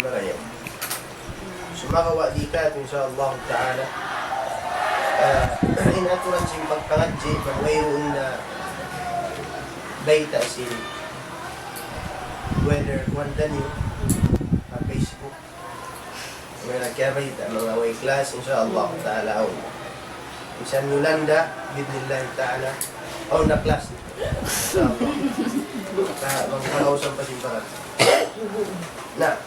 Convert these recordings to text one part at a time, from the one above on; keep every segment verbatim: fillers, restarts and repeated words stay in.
Marayaw. Sumagawa' di' katu', insya Allah ta'ala. Ah, in aturan sin pagpangadji', bang wayruun na bayta' sin weather, kuwan taniyu, ha Facebook. Wala' kiyabayta', manga way class, insya Allah ta'ala, awn. Misan Yolanda, bi'idhnillahi ta'ala, awn na class. Insya Allah. Ka-, bang kalaw sa pasimbaran. Na.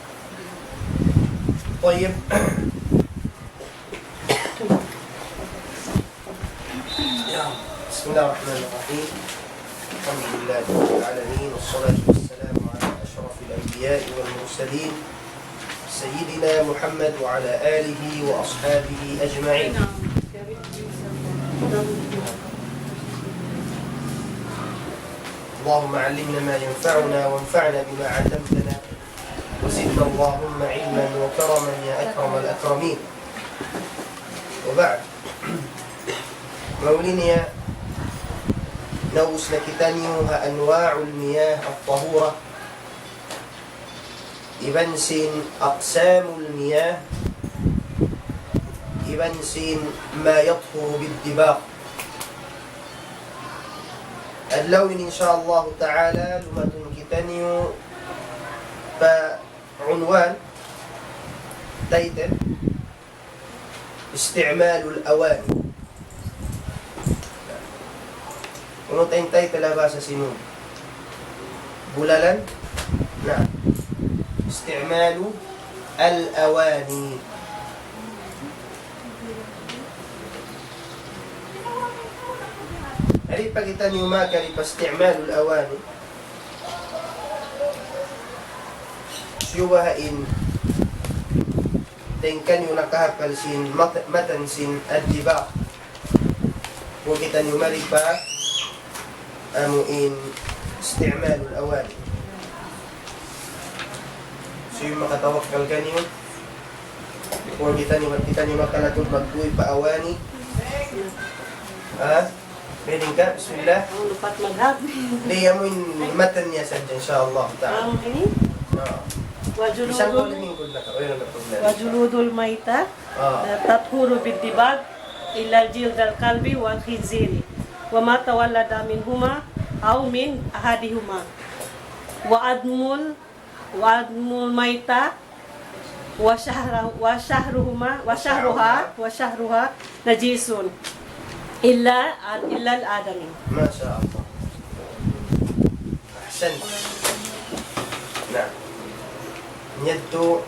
Tayyib. بسم الله الرحمن الرحيم. الحمد لله رب العالمين، والصلاة والسلام على أشرف الأنبياء والمرسلين، سيدنا محمد وعلى آله وأصحابه أجمعين. اللهم علمنا ما ينفعنا وانفعنا بما علمتنا وزدنا اللهم علما وكرما يا أكرم الأكرمين. وبعد. Mauli niya, naubus na kitaniyu ha أنواع المياه الطهورة, iban sin أقسام المياه, iban sin ما يطهر بالدباغ. Adlaw ini, insya Allah ta'ala, lumatun kitaniyu pa unwan, title, استعمال الأواني. Unu in title ha bahasa Sinug? Bulalan? Na. استعمال الأواني. Ari pa kitaniyu maka di pa استعمال الأواني. Siyubaha in, dayn kaniyu nakahapal sin mat-, matan sin الدباغ. Bukun kitaniyu mari pa, amu in استعمال الأواني. Siyu makatawakkal kaniyu. Bukun kitaniyu, kitaniyu makalatud magtuy pa awani. Ha? Pwede ka? Bismillah. Ang lupat madhab. Di, amu in matan niya sadja, insya Allah ta'ala. Ang ini? Oo. وجلود. Isang ko lingkod na ka. Wala na problema. وجلود الميتة, ah, تطهر بالدباغ إلا جلد الكلب والخنزير وما تولد منهما أو من أحدهما. وعظم ال-، وعظم الميتة وشعر-، وشعرهما، وشعرها، وشعرها نجس إلا، إلا الآدمي. ما شاء الله. Ahsan. Na. Yadtu,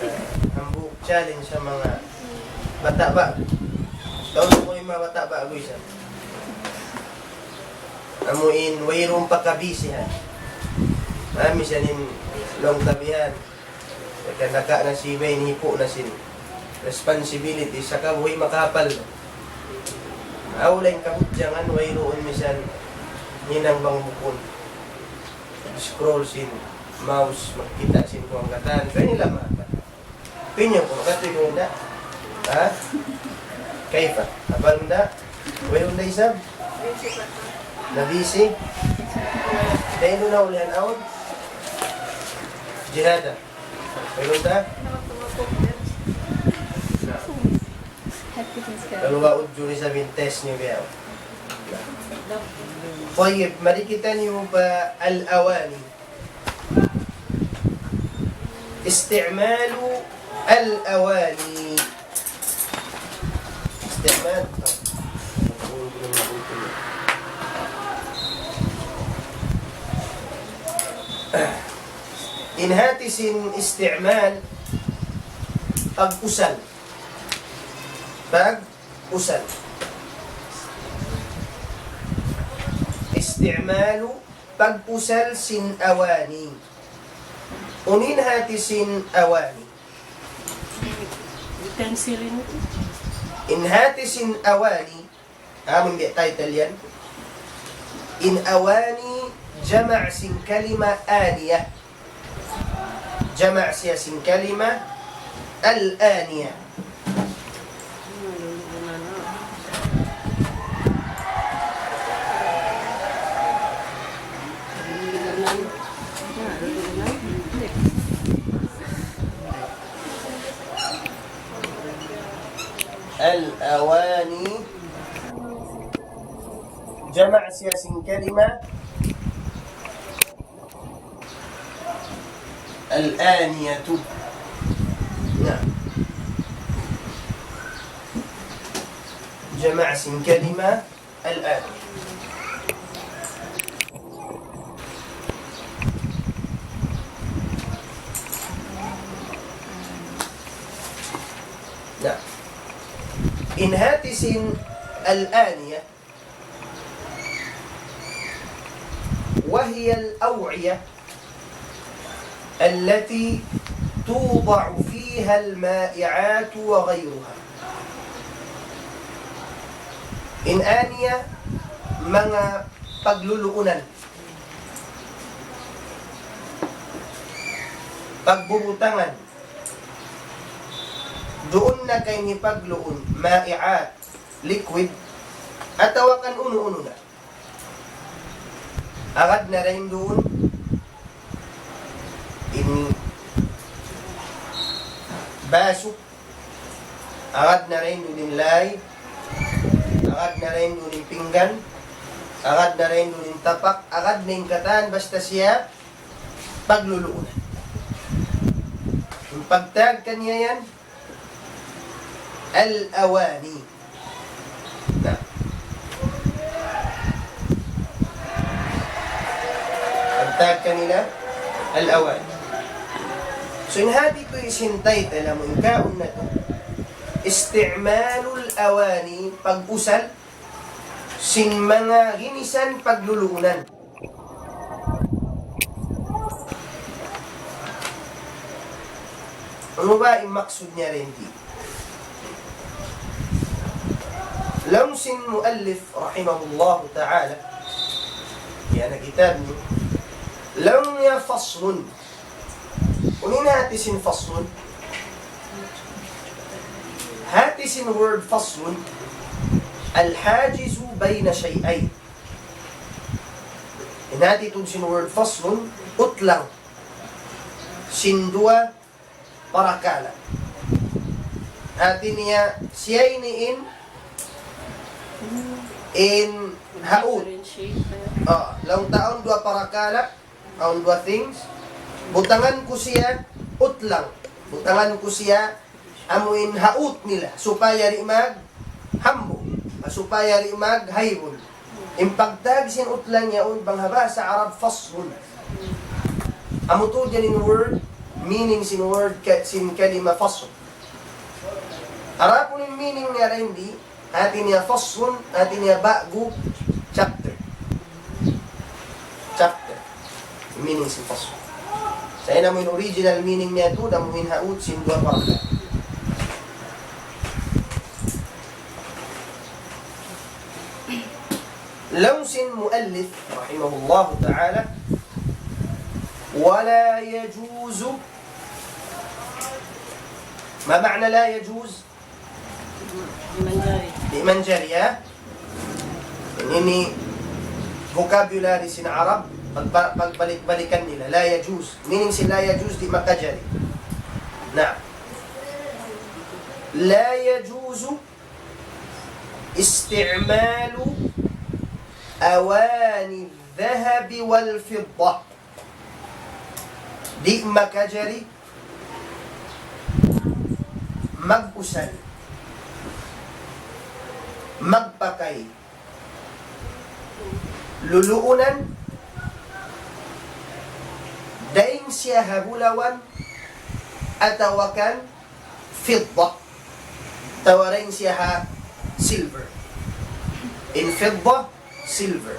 eh, hambuuk challenge ha manga bata' ba. Taud ku in manga bata' ba, aguy sa. Amu in wayruun pa kabisihan. Amu sa in laung tabihan. Kaya naka na siya, hipu' na sin responsibility, sa' kabuhi' makahapal. Aw, lain kabudjangan, wayruun misan hinang bang bukun. Scroll sin mouse, magkita' sin kuwan katan. Sa' ini lama. Pinya ku, makati ku nda. Ha? Kaifa? Hapal nda? Wayruun da isab? Na busy? Dayn duun na ulihan awn? Jihada. Wayruun da? Kalu wa ujuri sa bin test niyu biya'. Tayyib, mari kitaniyu pa al-awani. استعمال الأواني. استعمال. In hati sin isti'mal, pag-usal. Pag-usal. Isti'malu, pag-usal sin awani. Unu in hati sin awani? Utensil ini. In hati sin awani, amun biya' title yan. In awani, jama' sin kalima aniyah. Jama' siya sin kalima al-aniyah. الأواني. Jama' siya sin kalima الآنية. Na. Jama' sin kalima الآنية. Na. In hati sin الآنية, وهي الأوعية التي توضع فيها المائعات وغيرها. In aniya, manga pagluluunan, pagbubutangan, duun na kayni pagluun, ma'i'at, liquid, atawa kan unu-unu na. Agad na dayn duun in basu, agad na dayn duun in lay, agad na dayn duun in pinggan, agad na dayn duun in tapak, agad na in katan basta siya pagluluunan. In pagtag kaniya yan, الأواني. Na. Pagtag kanila, الأواني. So, in hati ku isin title, amu in kaun natu', استعمال الأواني, pag-usal sin manga ginisan pagluluunan. Unu ba in maksud niya dayn di? Laung sin muallif rahimahullahu ta'ala, yan na kitab niya, laung niya فصل. Unu in hati sin فصل? Hati sin word فصل, الحاجز بين شيئين. In hati tuud sin word فصل, utlang sin duwa parakala'. Hati niya, siya ini in, in haut. Ah, laung ta awn duwa parakala', awn duwa things. Butangan ku siya utlang. Butangan ku siya amu in haut nila, supaya di' maghambuuk, supaya di' maghaybul. In pagtag sin utlang yaun bang ha bahasa Arab فصل. Amu tuud yan in word, meaning sin word, ka-, sin kalima فصل. Adapun in meaning niya dayn di, hati niya فصل, hati niya ba'gu chapter. Chapter. Meaning sin فصل. Sa' in amu in original meaning niya tuud, amu in haut sin duwa parakala'. Laung sin muallif, rahimahullahu ta'ala, ولا يجوز. ما معنى لا يجوز؟ Di' manjari. Di' manjari, ha? Ini vocabulary sin Arab, pagba-, pagbalik-balikan nila. لا يجوز. Meaning sin لا يجوز, di' makajari. Na. لا يجوز استعمال أواني الذهب والفضة. Di' makajari mag-usal, magpakay, luluunan, dayn siya ha bulawan atawa kan fidda, atawa dayn siya ha silver. In fidda, silver.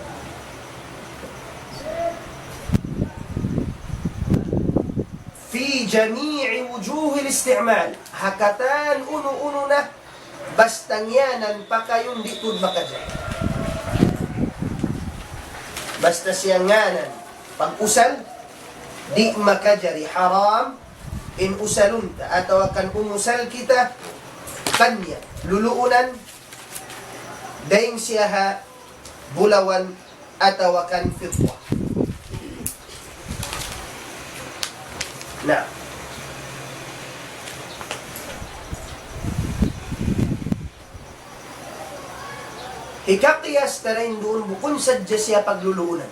في جميع وجوه الاستعمال. Ha katan unu-unu na, basta ngiyanan pakayun di' tuud makajari. Basta siya ngiyanan pag-usal, di' makajari, haram in usalun ta, atawa kan umusal kita kaniya, luluunan, dayn siya ha bulawan atawa kan fidda. Na. Hikakiyas ta dayn duun bukun sadja siya pagluluunan.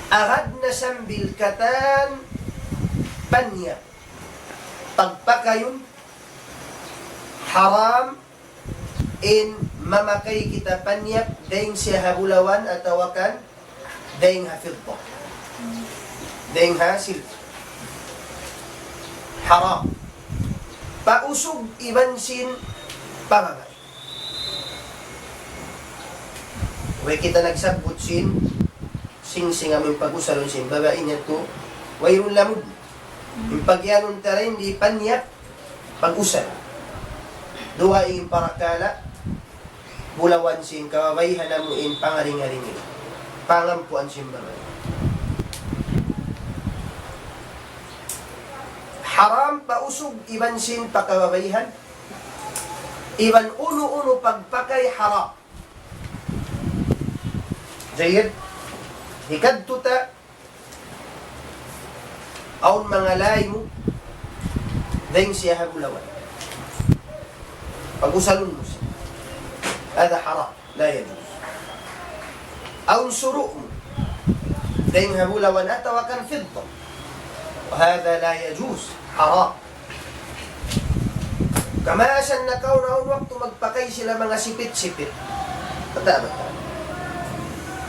Agad na sambil katan panyap. Pagpakayun, haram in mamakay kita panyap dayn siya ha bulawan atawa kan dayn ha fidda. Dayn ha silver. Haram. Pausug iban sin pababa. Way kita nagsabbut sin singsing amun pag-usalun sin babai niya tu, wayruun lamud. In pagiyanun ta dayn di panyap pag-usal. Duwa in parakala', bulawan sin kababaihan amu in pangaring-aring nila. Pangampuan sin babai. Haram pausug iban sin pakababaihan, iban unu-unu pagpakay haram. Jayyid. Hikadtu ta, awn manga lay mu, dayn siya ha bulawan. Pag-usalun mu siya. هذا حرام، لا يجوز. Awn suru' mu, dayn ha bulawan atawa kan fidda. وهذا لا يجوز، haram. Kamaasan nakauna awn waktu magpakay sila manga sipit-sipit. Bata'-bata'.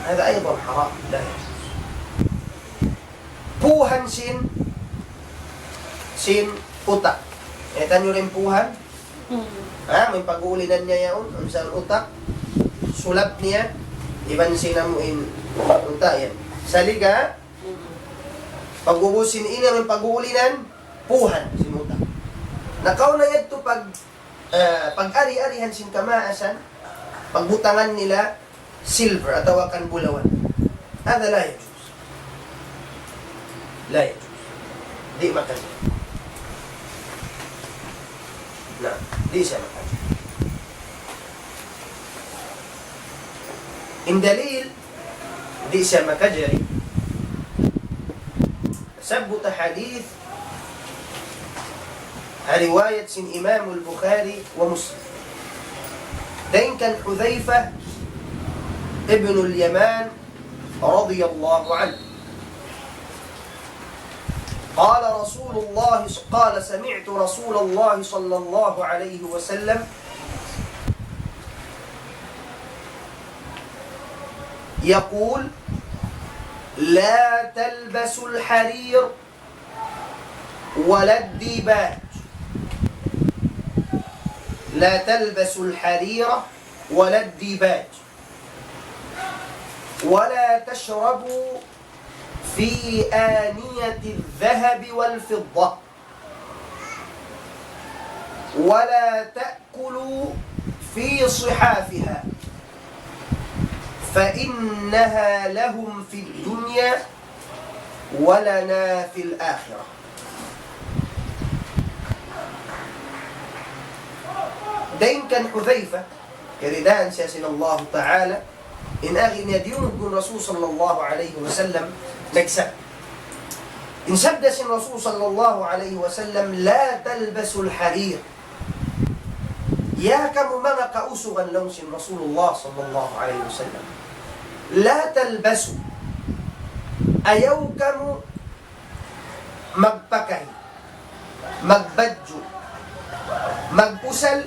هذا أيضا حرام، لا يجوز. Puhan sin, sin utak. Kita' niyu in puhan? Hmm. Ha, amu in pag-uulinan niya yaun, amu in utak, sulab niya, iban sin amu in utak yan. Saliga, pag-ubus sin ini, amu in pag-uulinan, puhan sin utak. Nakauna yadtu pag, eh, pag-ari-arihan sin kamaasan, pagbutangan nila silver atawa kan bulawan. هذا لا يجوز. لا يجوز. Di' makajari. Na, di' siya makajari. In dalil, di' siya makajari. Sabbut hadith, riwayat sin Imam al-Bukhari wa Muslim. Dayn kan Hudhayfah ibn al-Yaman radiyallahu anhu. قال رسول الله، قال: سمعت رسول الله صلى الله عليه وسلم يقول: لا تلبسوا الحرير ولا الديباج. لا تلبسوا الحرير ولا الديباج. ولا تشربوا في آنية الذهب والفضة. ولا تأكلوا في صحافها، فإنها لهم في الدنيا ولنا في الآخرة. Dayn kan Hudhayfah, karidahan siya sin Allahu Ta'ala, in agi niya diyungug in Rasul sallallahu alayhi wasallam, nagsab-, in sabda sin Rasul sallallahu alayhi wasallam, لا تلبسوا الحرير. Ya kamu manga kausugan, laung sin Rasulullah sallallahu alayhi wasallam. لا تلبسوا. Ayaw kamu magpakay, magbadju', mag-usal,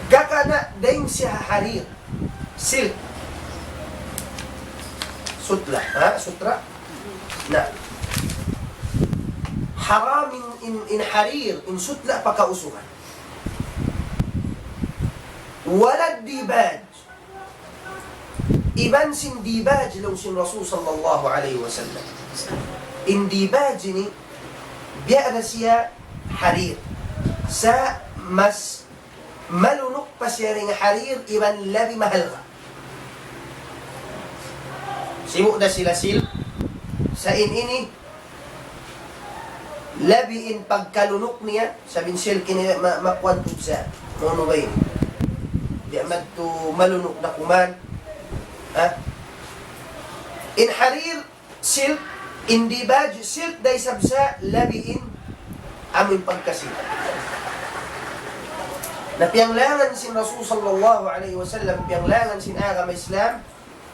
gakana dayn siya harir, silk. Sutla, ha? Sutra? Na. Haram in, in, in harir, in sutla pa kausugan. ولا الديباج. Iban sin dibaj, laung sin Rasul sallallahu alayhi wasallam. In dibaj ini, biya' da siya harir. Sa' mas malunuk pa siya dayn harir, iban labi mahalga'. Sibu' da sila silk. Sa' in ini, labi in pagkalunuk niya, sabab in silk ini ma-, makuan tuud sa, maunu ba ini? Di' madtu malunuk da kuman. Ha? In harir, silk, in dibaj, silk da isab sa, labi in amu in pagkasilk. Na piyanglangan sin Rasul sallallahu alayhi wasallam, piyanglangan sin agama Islam,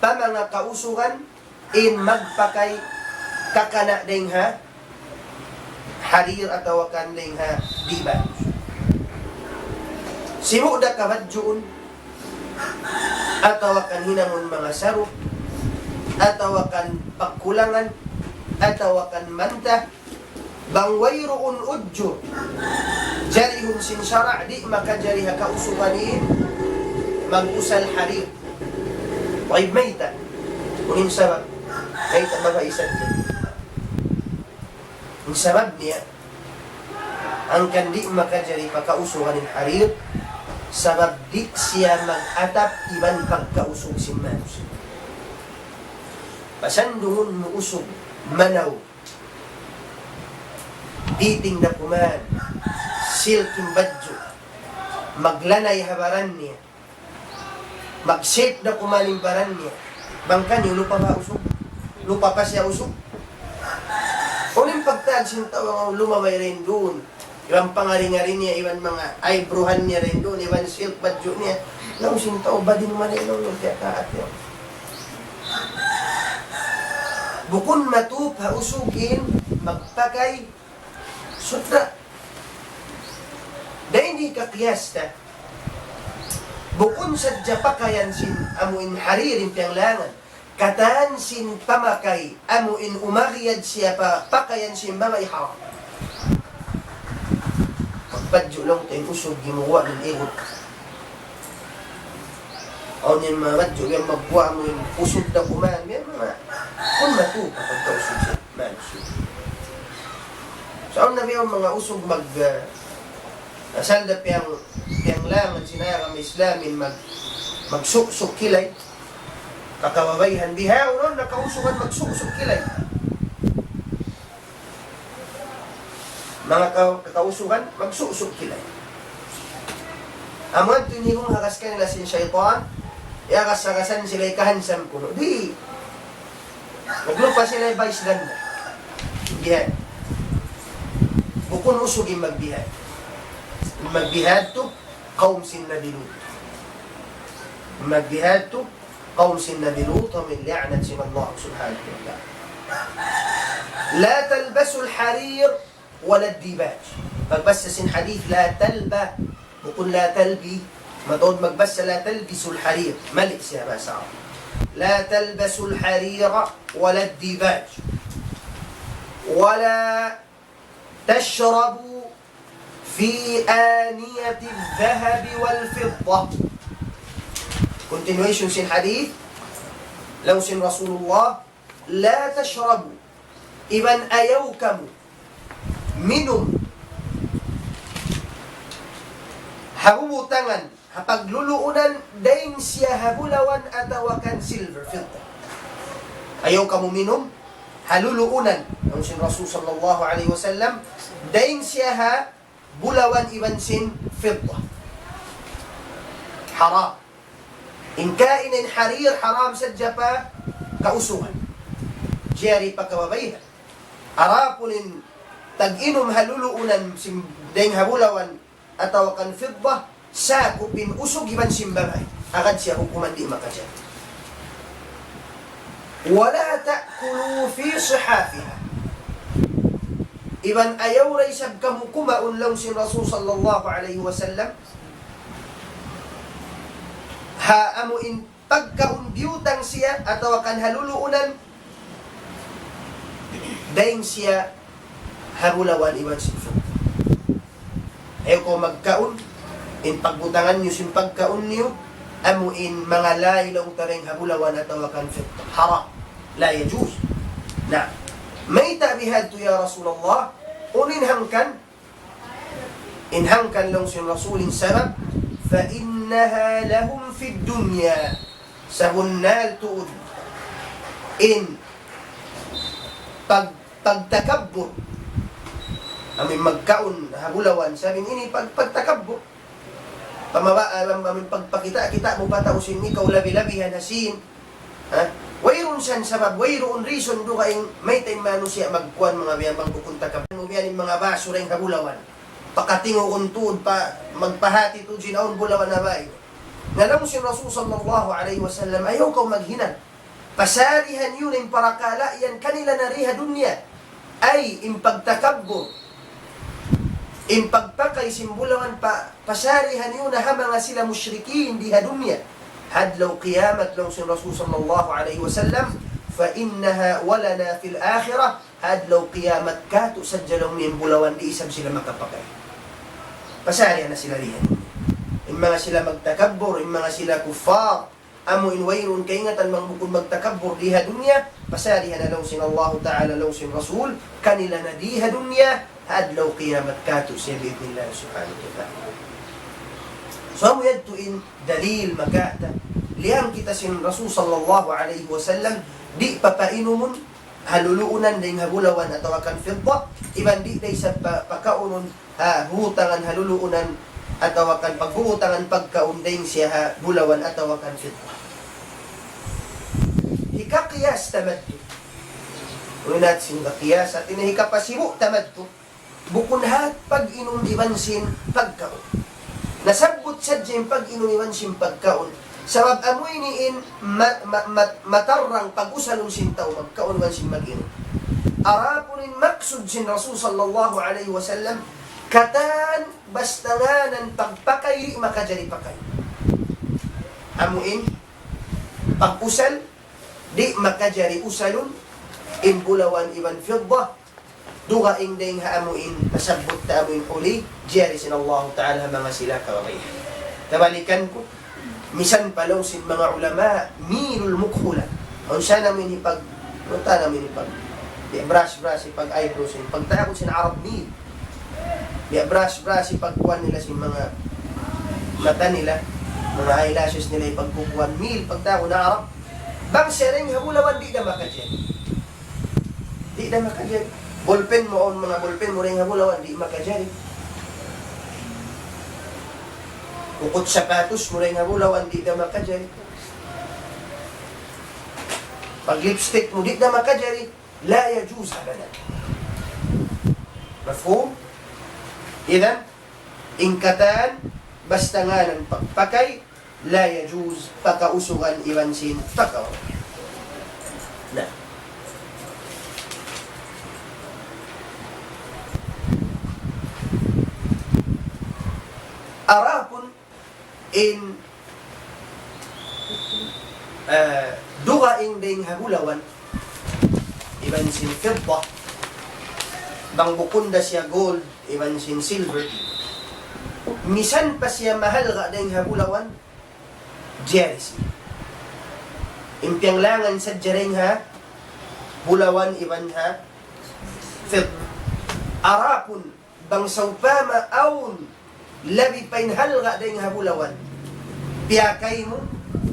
pa manga kausugan in magpakay kakana' dayng ha harir atawa kan dayng ha dibaj. Sibu' da kabadjuun, atawa kan hinangun manga saru, atawa kan pagkulangan, atawa kan manta, bang wayruun ujur, jarihun sin sara', di' makajari ha kausugan in mag-usal harir. Tayyib, mayta'? Unu in sabab? Mayta' mabaya' sadja? In sabab niya, hangkan di' makajari pa kausugan in harir, sabab di' siya mag-atap iban pagkausug sin manusiya'. Pasandungun mu usug, manaw, diting da kuman, silk in badju', maglanay ha baran niya, mag-shape da kuman in baran niya. Bang kaniyu lupa pa usug? Lupa pa siya usug? Unu in pagtaag sin tau lumabay dayn duun? Iban pangari-ngari niya, iban manga eyebrowan niya dayn duun, iban silk badju' niya. Laung sin tau, badi' mayan laung niya, kiyataat niya. Bukun matup ha usug in magpakay sutra. Dayn di kakiyas ta, bukun sadja pakayan sin amu in harir in piyanglangan, katan sin pamakay amu in umagiyad siya pa pakayan sin babai, haram. Pagbadju' laung ta in usug gimuwa' in igut. Awn in manga badju' yan magkuha' mu in usug da kuman, yan manga kun matu kapag kausug sa manusiya'. So, awn na biya' manga usug mag, ah, asal da piyang, piyanglangan sin agama Islam in mag, magsuksuk kilay. Kakababaihan bihaun, nakausugan magsuksuk kilay. Manga ka-, kakausugan, magsuksuk kilay. Amu yadtu in higunghagas kanila sin saytan, iyagas-agasan sila ikahansam kunu'. Di'. Naglupa sila bais ganda. Bihad. Bukun usug in magbihad. In magbihad tu, kawm sin Nabi Lut. In magbihad tu, kawm sin Nabi Lut, amu in liyaanat sin Allah subhanahu wa ta'ala. لا تلبسوا الحرير ولا الديباج. Pagbasa sin hadith, لا تلب-، bukun لا تلبي. Mataud magbasa لا تلبسوا الحرير. Mali siya basa. لا تلبسوا الحرير ولا الديباج. ولا تشربوا في آنية الذهب والفضة. Continuation sin hadith, laung sin Rasulullah, لا تشربوا, iban ayaw kamu minum ha bubutangan, ha pagluluunan, dayng siya ha bulawan atawa kan silver, fidda. Ayaw kamu minum ha luluunan, laung sin Rasul sallallahu alayhi wasallam, dayng siya ha bulawan iban sin fidda. Haram. In kain in harir, haram sadja pa kausugan. Jari pa kababaihan. Adapun in tag-inum ha luluunan sin dayng ha bulawan atawa kan fidda, sakup in usug iban sin babai. Agad siya hukuman di' makajari. ولا تأكلوا في صحافها. Iban ayaw da isab kamu kumaun, laung sin Rasul sallallahu alayhi wasallam, ha amu in pagkaun biyutang siya atawa kan ha luluunan, dayng siya ha bulawan iban sin fidda. Ayaw kaw magkaun, in pagbutangan niyu sin pagkaun niyu, amu in manga lay laung ta dayng ha bulawan atawa kan fidda. Haram. لا يجوز. Na, mayta' bihadtu ya Rasulullah? Unu in hangkan? In hangkan laung sin Rasul in sabab, فإنها لهم في الدنيا. Sabunnal tuud in pag-, pagtakabbur. Amu in magkaun ha bulawan, sabab ini pag-, pagtakabbur. Pamaba-, amu in pagpakita'-kita' mu pa tau sin ikaw labi-labihan ha sīn. Ha? Wayruun san sabab, wayruun reason dugaing mayta' in manusiya' magkuan manga biya' bang bukun takab. Mu biya' in manga basura in ha bulawan. pakatingugun tuud, pa, magpahati tuud sin awn bulawan ha bay. Na laung sin Rasul sallallahu alayhi wasallam, ayaw kaw maghinang. Pasarihan niyu na in parakala' yan kanila na di ha dunya. Ay, in pagtakabbur, in pagpakay sin bulawan pa, pasarihan niyu na ha manga sila mushrikin di ha dunya. Ha adlaw kiyamat laung sin Rasul sallallahu alayhi wasallam, فإنها ولنا في الآخرة, ha adlaw kiyamat katu' sadja laung niya in bulawan, di' isab sila makapakay. Pasarihan na sila di ha dunya. In manga sila magtakabbur, in manga sila kuffar, amu in wayruun kaingatan bang bukun magtakabbur di ha dunya, pasarihan na laung sin Allahu Ta'ala, laung sin Rasul, kanila na di ha dunya, ha adlaw kiyamat katu' siya bi'idhnillah subhanahu wa ta'ala. So, amu yadtu in dalil makaata, liyang kita sin Rasul sallallahu alayhi wasallam, di' papainumun ha luluunan dayng ha bulawan atawa kan fidda, iban di' da isab pa, pakaunun ha butangan ha luluunan atawa kan pagbutangan pagkaun dayng siya ha bulawan atawa kan fidda. Hikakiyas ta madtu. Unu in hāti sin kakiyas, hāti niya hikapasibu' ta madtu. Bukun ha pag-inum iban sin pagkaun. Nasabbut sadja in pag-inum iban sin pagkaun. Sabab amu ini in ma-, ma-, ma-, matarrang pag-usalun sin tau magkaun iban sin mag-inum. Adapun in maksud sin Rasul sallallahu alayhi wasallam, katan basta ngānan pagpakay di' makajari pakay. Amu in pag-usal di' makajari usalun in bulawan iban fidda, dugaing dayng ha amu in nasabbut ta amu in huli, jari sin Allahu Ta'ala ha manga sila kababayan. Tabalikan ku, misan pa laung sin manga ulama, milul mukhula. Awn sa namu' in hipag, awn ta namu' in hipag, biya' brush, brush, hipag eyebrows, hipagtawagun sin Arab mil. Biya' brush, brush, hipagkuwan nila sin manga mata nila, manga eyelashes nila, hipagkukuwan mil, pagtawagun Arab. Bang siya dayng ha bulawan, di' da makajari. Di' da makajari. Ballpen mu, awn manga ballpen mu dayng ha bulawan, di' makajari. Kukut sapatus mu dayng ha bulawan, di' da makajari. Pag-lipstick mu, di' da makajari. لا يجوز أبدا. مفهوم؟ Idan, in katan, basta ngānan pagpakay, لا يجوز, pakausugan iban sin pagkaun. Na. Adapun in, eh, dugaing dayng ha bulawan, iban sin fidda, bang bukun da siya gold, iban sin silver, misan pa siya mahalga' dayng ha bulawan, jari siya. In piyanglangan sadja dayng ha bulawan iban ha fidda. Adapun bang sawpama awn labi pa in halga' dayng ha bulawan, piyakay mu,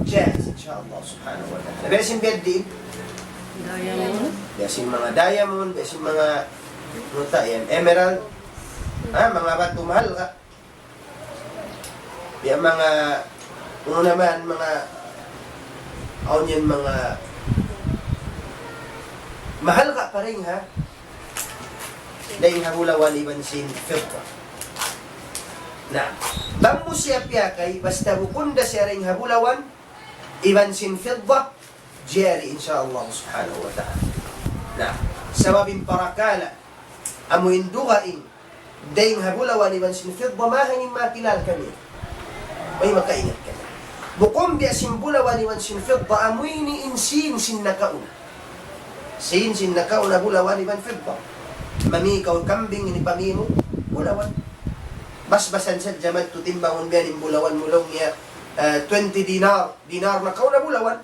jaiz, insya Allah subhanahu wa ta'ala. Biya' sin biya' diin? Diamond. Biya' sin manga diamond, biya' sin manga, unu ta yan, emerald. Ha, manga batu mahalga'. Biya' manga, unu naman, manga, awn yan manga mahalga' pa dayng ha, dayng ha bulawan iban sin fidda. Na, bang mu siya piyakay, basta bukun da siya dayng ha bulawan iban sin fidda, jari, insya Allah subhanahu wa ta'ala. Na, sabab in parakala', amu in dugaing dayng ha bulawan iban sin fidda, mahang in makilal kaniya. Way makaingat kaniya. Bukun biya' sin bulawan iban sin fidda, amu ini in sīn sin nakauna. Sīn sin nakauna bulawan iban fidda. Mami kaw kambing, ini pami mu bulawan. Basbasan sadja madtu, timbangun biya' in bulawan mu laung niya, eh, twenty dinar. Dinar nakauna bulawan.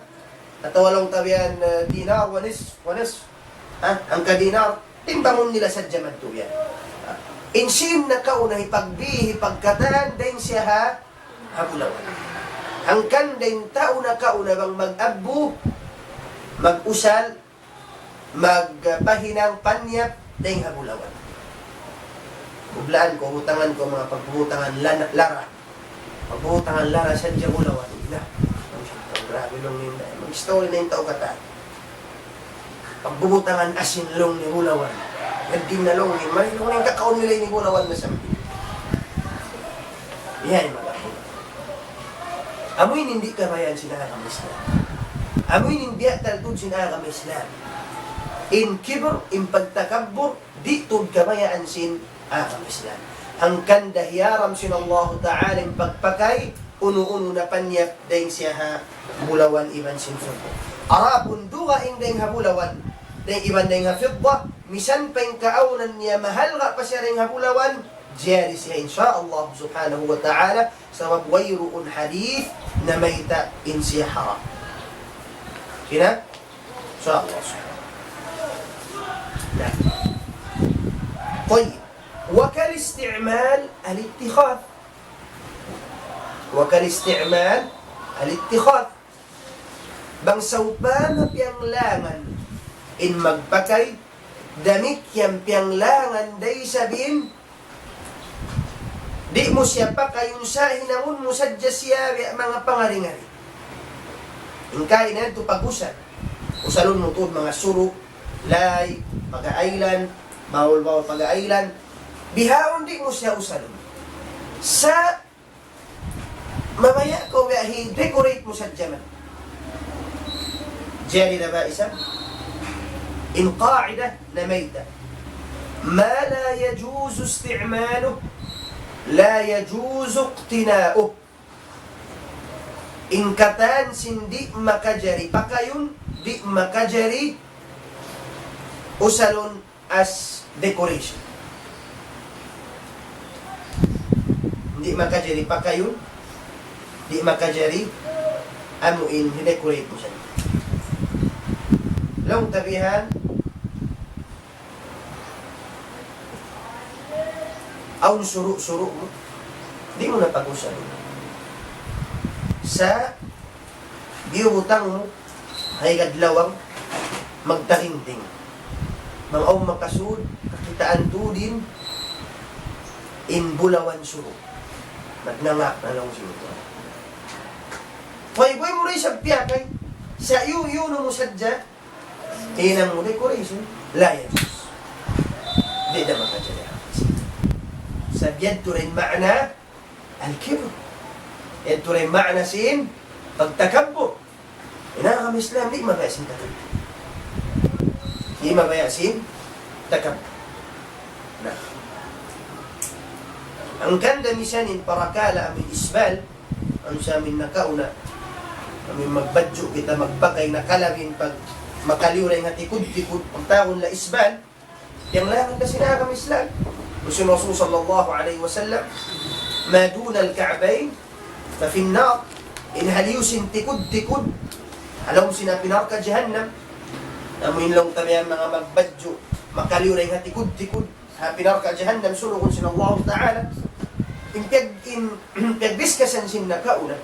Atawa laung ta biya' yan, eh, dinar wa nisf, wa nisf. Ha? Hangka dinar, timbangun nila sadja madtu yan. Ha? In sīn nakauna hipagbi-, hipagkatan, dayng siya ha, ha bulawan. Hangkan da in tau nakauna bang mag-abbu, mag-usal, magpahinang panyap, dayng ha bulawan. Bublaan ku, butangan ku manga pagbutangan lana-, lara. Pagbutangan lara sadja bulawan. Na, grabe laung niya. Mag-istorya na in tau katan. Pagbubutangan asin laung niya bulawan. Yan di' na laung niya. Mari laung niya kakaun nila ini bulawan na sambil. Yan, manga kapatid. Amu ini in di' kabayaan sin agama Islam. Amu ini in biya' taltud sin agama Islam. In kibr, in pagtakabbur, di' tuud kabayaan sin agama Islam. Hangkan da hiyaram sin Allahu Ta'ala in pagpakay, unu-unu na panyap dayn siya ha bulawan iban sin fidda. Adapun dugaing dayn ha bulawan, dayn iban dayn ha fidda, misan pa in kaawnan niya mahalga' pa siya dayn ha bulawan, jari siya, insya Allah subhanahu wa ta'ala, sabab wayruun hadith namayta' in siya haram. Sina? Insya Allah. Na. Tayyib. وكالاستعمال الاتخاذ. وكالاستعمال الاتخاذ. Bang sawpama piyanglangan in magpakay, damikkiyan piyanglangan da isab in, di' mu siya pakayun sa' hinangun mu sadja siya biya' manga pangari-ngari. In kaina yadtu pag-usal. Usalun mu tuud manga suru', lay, pag-ailan, bawal-bawal pag-ailan. Bihaun di' mu siya usalun. Sa' mabaya' kaw biya' hi-decorate mu sadja man. Jari na ba isab? In qaida namayta'. ما لا يجوز استعماله لا يجوز اقتناؤه. In katan sin di' makajari pakayun, di' makajari usalun as decoration. Di' makajari pakayun, di' makajari amu in decorate mu sadja. Laung ta bihan, awn suru'-suru' mu, di' mu na pag-usalun. Sa' biyutang mu, ha higad lawang, magtaringting. Bang awn makasud, kakitaan tuud in, in bulawan suru'. Nagnangak na laung sin Tuhan. Way, way mu na isab piyakay. Sa' iyu, iyu na mu sadja, hinang mu decoration, la yajuz. Di' da makajari. Sa' biya' tuud in ma'na al-kibr. Yadtu da in ma'na sin pagtakabbur. In agama Islam, di' mabaya' sin takabbur. Di' mabaya' sin takabbur. Na. Hangkan da misan in parakala' amu in isbal, amu sa amu in nakauna, amu in magbadju' kita magpakay na kalabi in pag makaliyu dayn ha tikud-tikud, pagtawagun nila isbal, piyanglangan da sin agama Islam. Laung sin Rasul sallallahu alayhi wasallam, ما دون الكعبين ففي النار. In haliyu sin tikud-tikud, ha lawm sin api narka' jahannam. Amu in laung ta biya' manga magbadju', makaliyu dayn ha tikud-tikud, ha api narka' jahannam, sunugun sin Allahu Ta'ala. In piyag-, in piyagbiskasan sin nakauna,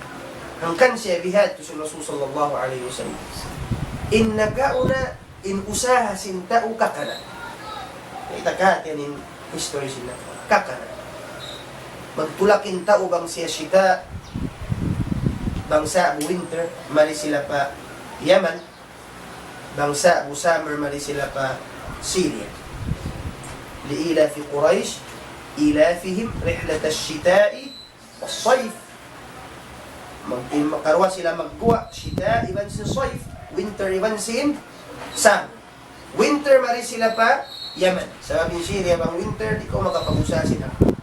hangkan siya bihadtu sin Rasul sallallahu alayhi wasallam. In nakauna, in usaha sin tau kakana'. Kita' kahatihan in history sin nakauna. Kakana'. Magtulak in tau bang siya shita, bang sa'bu winter, mari sila pa Yaman, bang sa'bu summer, mari sila pa Syria. لإيلاف قريش إيلافهم رحلة الشتاء والصيف. Mag-, in makaruwa sila magguwa', shita iban sin sayf, winter iban sin summer. Winter mari sila pa Yaman. Sabab in Syria bang winter, di' kaw makapag-usaha sin hapun.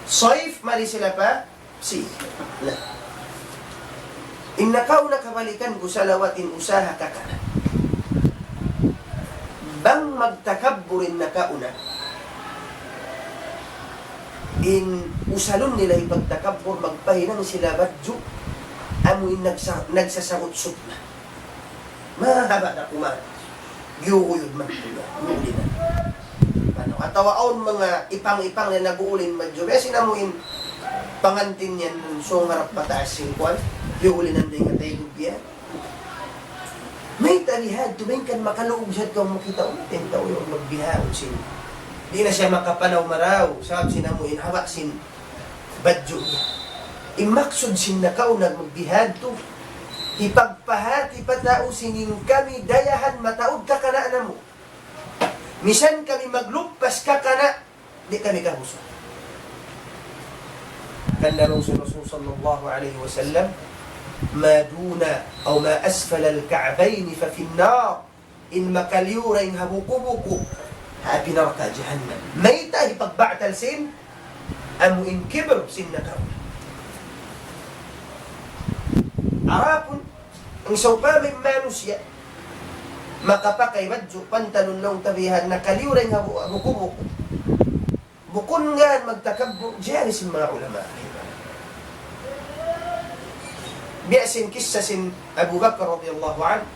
Sayf mari sila pa Syria. Na. In nakauna kabalikan ku salawat in usaha kakana'. Bang magtakabbur in nakauna, in usalun nila hipagtakabbur, magpahinang sila badju', amu in nagsa-, nagsasarutsut na. Mahaba' da kuman. Giyuguyud man tuud. Giyuguyud na. Unu, atawa awn manga ipang-ipang na nag-uulin badju'. Biya' sin amu in pangantin yan, sung harap pataas sin kuwan. Giyugulinan da in katay gubya. Mayta' bihadtu, main kan makaluug sa tau mu kita', um, ten tau yaun magbihaun sin. Di' na siya makapanaw marayaw, sabab sin amu in haba' sin badju' niya. In maksud sin nakauna magbihadtu, hipagpahati pa tau sin in kami dayahan mataud kakana' namu'. Misan kami magluppas kakana', di' kami kahusu. Kan laung sin Rasul sallallahu alayhi wasallam, ما دون أو ما أسفل الكعبين ففي النار. In makaliyu dayn ha buku-buku, ha api narka' jahannam. Mayta'? Hipagbatal sin, amu in kibr sin nakauna. Adapun, in sawpama in manusiya', makapakay badju', pantalun laung ta bihan, nakaliyu dayn ha bu-, buku-buku. Bukun ngān magtakabbur, jari sin manga ulama. Biya' sin kissa sin Abu Bakar radiyallahu anhu.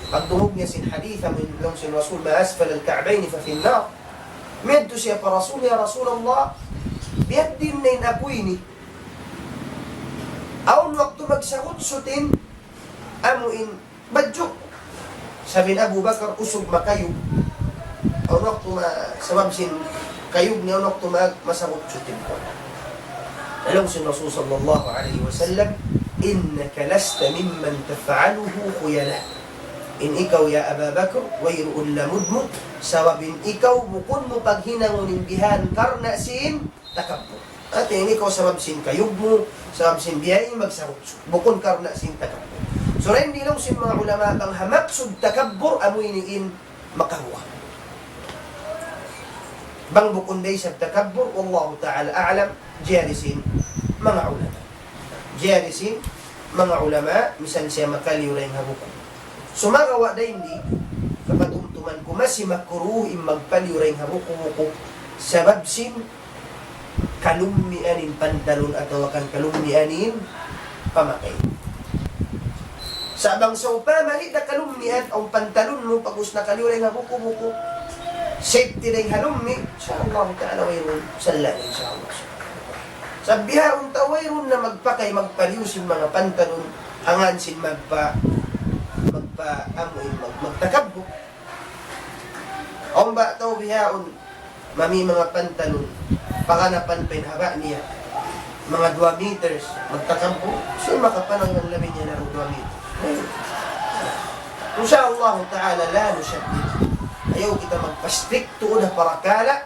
Pagdungug niya sin hadith, amu in laung sin Rasul, ما أسفل الكعبين ففي النار. Miyadtu siya pa Rasul, "Ya Rasulullah, biya' diin na in aku ini. Awn waktu magsagutsut in, amu in, badju'." Sabab in Abu Bakar usug makayug. Awn waktu ma-, sabab sin kayug niya awn waktu ma-, masagutsut in. Laung sin Rasul sallallahu alayhi wasallam, إنك لست ممن تفعله خيلاء. In ikaw ya Abu Bakar, wayruun lamud mu, sabab in ikaw bukun mu paghinangun in bihan karna' sin takabbur. Hāti niya ikaw sabab sin kayug mu, sabab sin biya' ini magsagutsut. Bukun karna' sin takabbur. So, dayn di laung sin manga ulama bang ha maksud takabbur, amu ini in makaruwa. Bang bukun da isab takabbur, wallahu ta'ala a'lam, jari sin manga ulama. Jari sin manga ulama, misan siya makaliyu dayn ha buku. Sumagawa' dayn di, kapatumtuman ku masi makruh in magpaliyu dayn ha buku-buku. Sabab sin kalummian in pantalun atawa kan kalummian in pamakay. Sa' bang sawpama di' da kalummian in pantalun mu pag'ubus nakaliyu dayn ha buku-buku, safety dayn ha lummi', insya Allah ta'ala wayruun sala', insya Allah. Sa' bihaun tau wayruun na magpakay, magpaliyu sin manga pantalun, hangkan sin magpa-, magpa-, amu in mag-, magtakabbur. Awn ba tau bihaun, mami manga pantalun, paganapan pa in haba' niya, manga duwa meters, magtakabbur, siya makapanangan labi niya na duwa meters. Insya Allah ta'ala, la nushaddid. Ayaw kita magpa-strict tuud ha parakala',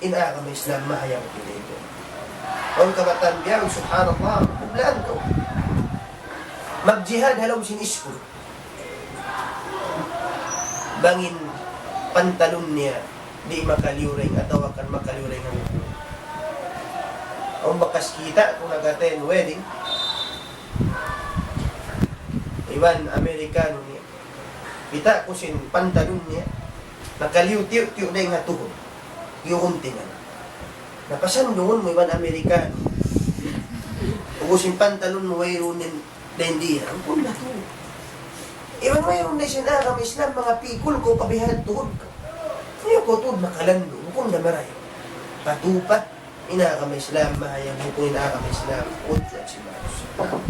in agama Islam mahayag kita itu. Awn kabataan biya' yan, subhanallah, kublaan kaw. Magjihad ha lawm sin iskul. Bang in pantalun niya, di' makaliyu dayn, atawa kan makaliyu dayn ha buku. Awn bakas kita' ku nag-attend wedding. Iban Amerikano niya. Kita' ku sin pantalun niya, nakaliyu tiyu'-tiyu' dayn ha tuhud. Tiyuhun tinan. Na pasandungun mu iban Amerikano. Pag'ubus in pantalun mu wayruun dayn diya, ampun na tuud. Iban wayruun na sin agama Islam, manga pikul kaw pa bihan tuhud kaw. Ayaw kaw tuud makalandu', bukun da marayaw. Patupat in agama Islam, mahayag bukun in agama Islam. Udjat sin manusiya'.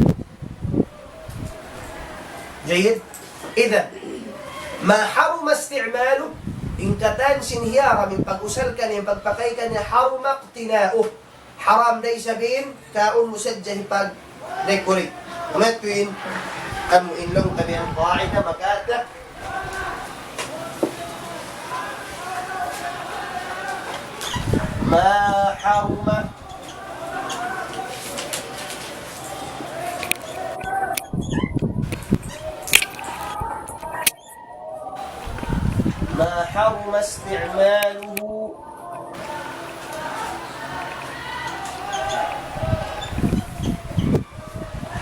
Jayyid. Idhan, ما حرم استعماله, in katan sin hiyaram, in pag-usal kaniya, in pagpakay kaniya, حرم اقتناؤه. Haram da isab in kaun mu sadja hipag-decorate. Amu yadtu in, amu in laung ta biya' qaida makata. ما حرم ما حرم استعماله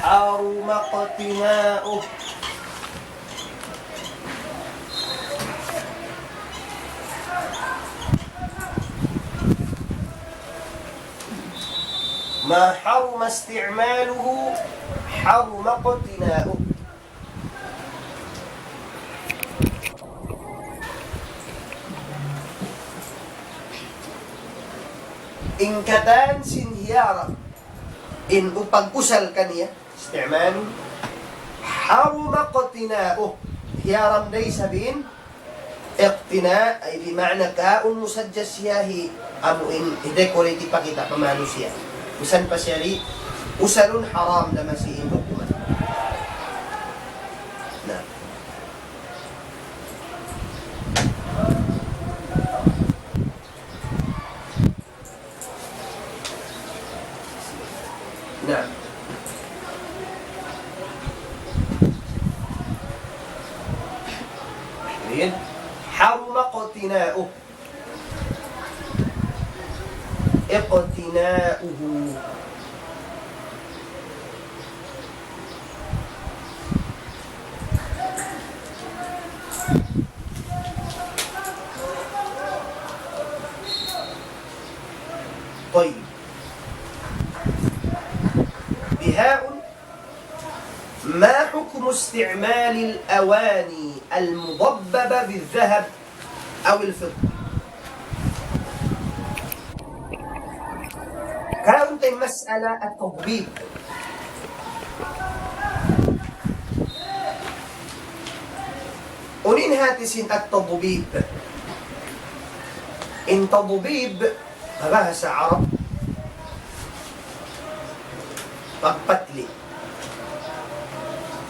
حرم اقتناؤه. ما حرم استعماله حرم اقتناؤه. In katan sin hiyaram, in upag-usal kaniya, استعمال, حرم اقتناؤه. Hiyaram da isab in iqtina', ay bima'na kaun mu sadja siya hi-, amu in hi-decorate, hipakita' pa manusiya'. Misan pa siya di' usalun, haram da masi in hukuman. Na. Na. Ayan. حرم اقتناؤه. اقتناؤه. طيب. بهاء، ما حكم استعمال الأواني المضببة بالذهب أو الفضة؟ Kaun ta in mas'ala at-tadbib. Unu in hati sin at-tadbib? In tadbib, ha bahasa Arab, pagpatli.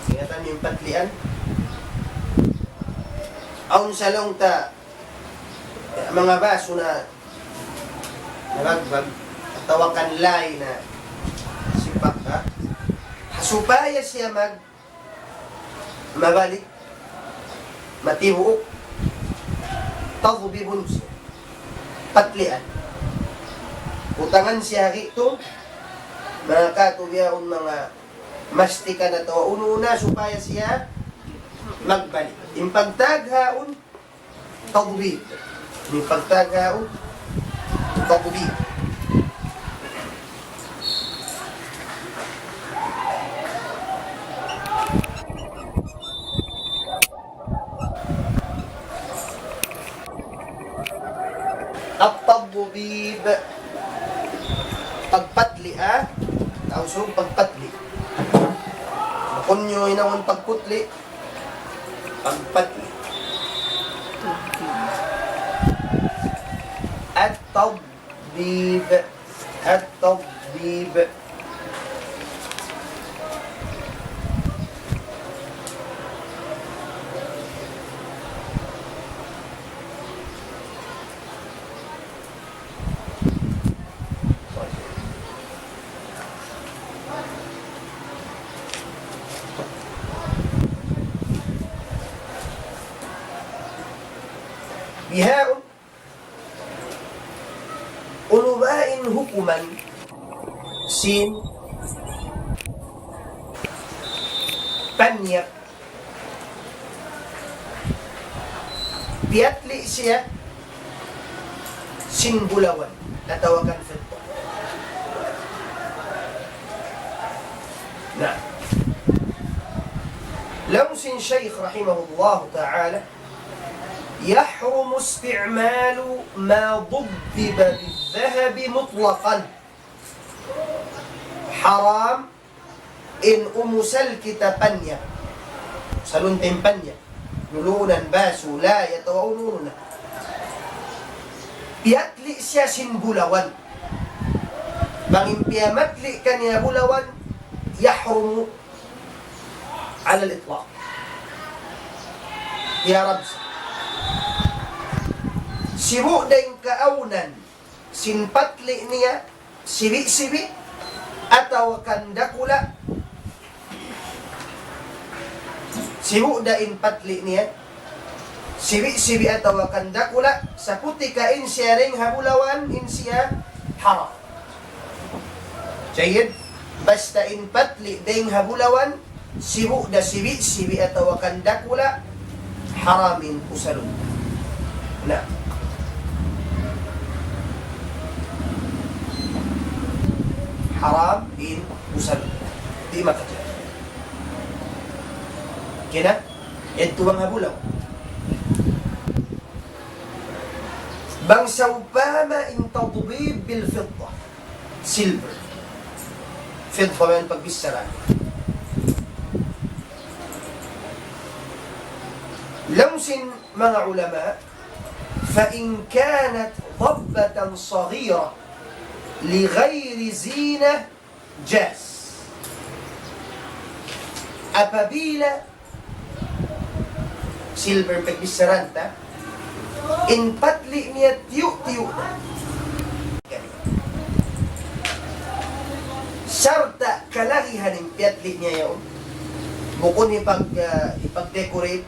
Ingatan niyu in patlian. Awn sa laung ta, manga basu na nalagbag, atawa kan lay na sipak, ha? Ha supaya siya mag-, mabalik, matibuuk, tadbibun siya. Patlian. Butangan siya ha gitung, manga katu' bihaun manga mastika na atawa unu-unu na supaya siya magbalik. In pagtawag haun, tadbib. In pagtawag haun, tadbib. At-tadbib. Pagpatli, ha? Tausug pagpatli. Bukun niyu hinangun pagputli. Pagpatli. At-tadbib. At-tadbib. Bihaun, unu ba in hukuman sin panyap? Piyatli siya sin bulawan atawa kan fidda. Na. Laung sin Shaykh rahimahullahu ta'ala, يحرم استعمال ما ضبب بالذهب مطلقا. Haram in umusal kita panyap. Usalun ta in panyap. Lulunan, basu, lay, atawa unu-unu na. Piyatli siya sin bulawan. Bang in piyamatli kaniya bulawan, يحرم على الإطلاق. Hiyaram siya. Sibu' da in kaawnan sin patli niya, sibi'-sibi', atawa kan dakula'. Sibu' da in patli niya, sibi'-sibi' atawa kan dakula', saputika in siya dayn ha bulawan, in siya haram. Jayyid, basta in patli dayn ha bulawan, sibu' da sibi'-sibi' atawa kan dakula', haram in usalun. Na. Haram in usalun. Di' makajari. Kena, yadtu bang ha bulaw. Bang sawpama in tadbib bil fidda. Silver. Fidda man pagbichara. Laung sin manga ulama, فإن كانت ضبة صغيرة لغير زينة جاز. Apabila silver pagbichara ta, in patli niya tiyu'-tiyu' na. Sarta' kalagihan in piyatli' niya yaun. Bukun hipag, ah, hipag-decorate.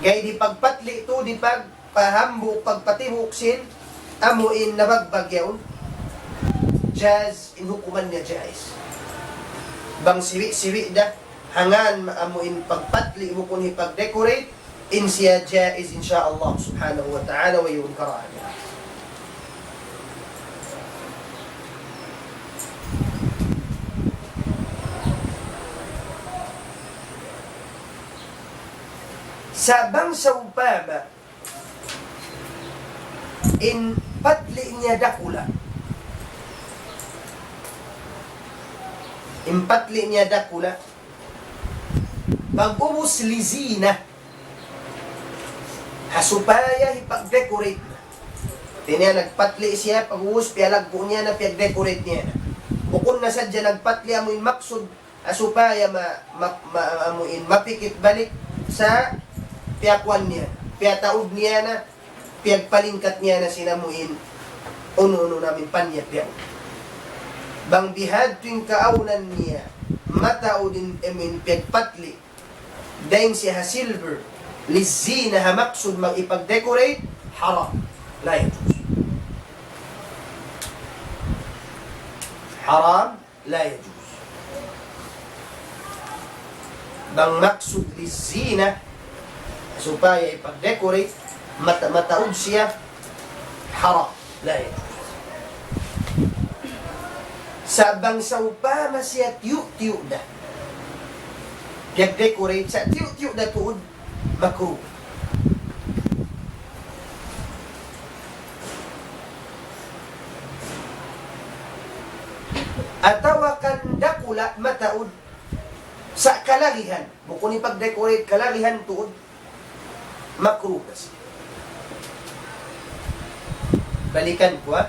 Gay di' pagpatli' tuud, di' pagpahambuuk, pagpatibuuk sin amu in nabagbag yaun. Jaz, in hukuman niya jaiz. Bang siwi'-siwi' da, hangkan amu in pagpatli' bukun hipag-decorate, in siya jaiz, insya Allah subhanahu wa ta'ala, wayruun karaha. Sa' bang sawpama, in patli' niya dakula'. In patli' niya dakula'. Pag'ubus lizina. Ha supaya hipag-decorate na. Hati niya nagpatli' siya, pag'ubus piyalaggu' niya na, piyag-decorate niya na. Bukun na sadja nagpatli', amu in maksud, ha supaya ma-, ma-, ma-, amu in mapikit balik sa' piyakuan niya, piyataud niya na, piyagpalingkat niya na sin amu in unu-unu na amu in panyap niya. Bang bihadtu in kaawnan niya, mataud in, amu in piyagpatli', dayn siya ha silver, lizina, ha maksud mag-ipag-decorate, haram. La yajuz. Haram. La yajuz. Bang maksud lizina, supaya ipag-decorate, mata-, mataud siya, haram. La yajuz. Sa' bang sawpama siya tiyu'-tiyu' da. Piyag-decorate sa' tiyu'-tiyu' da tuud, makruh. Atawa kan dakula' mataud sa' kalagihan. Bukun hipag-decorate, kalagihan tuud. Makruh na siya. Balikan ku, ha.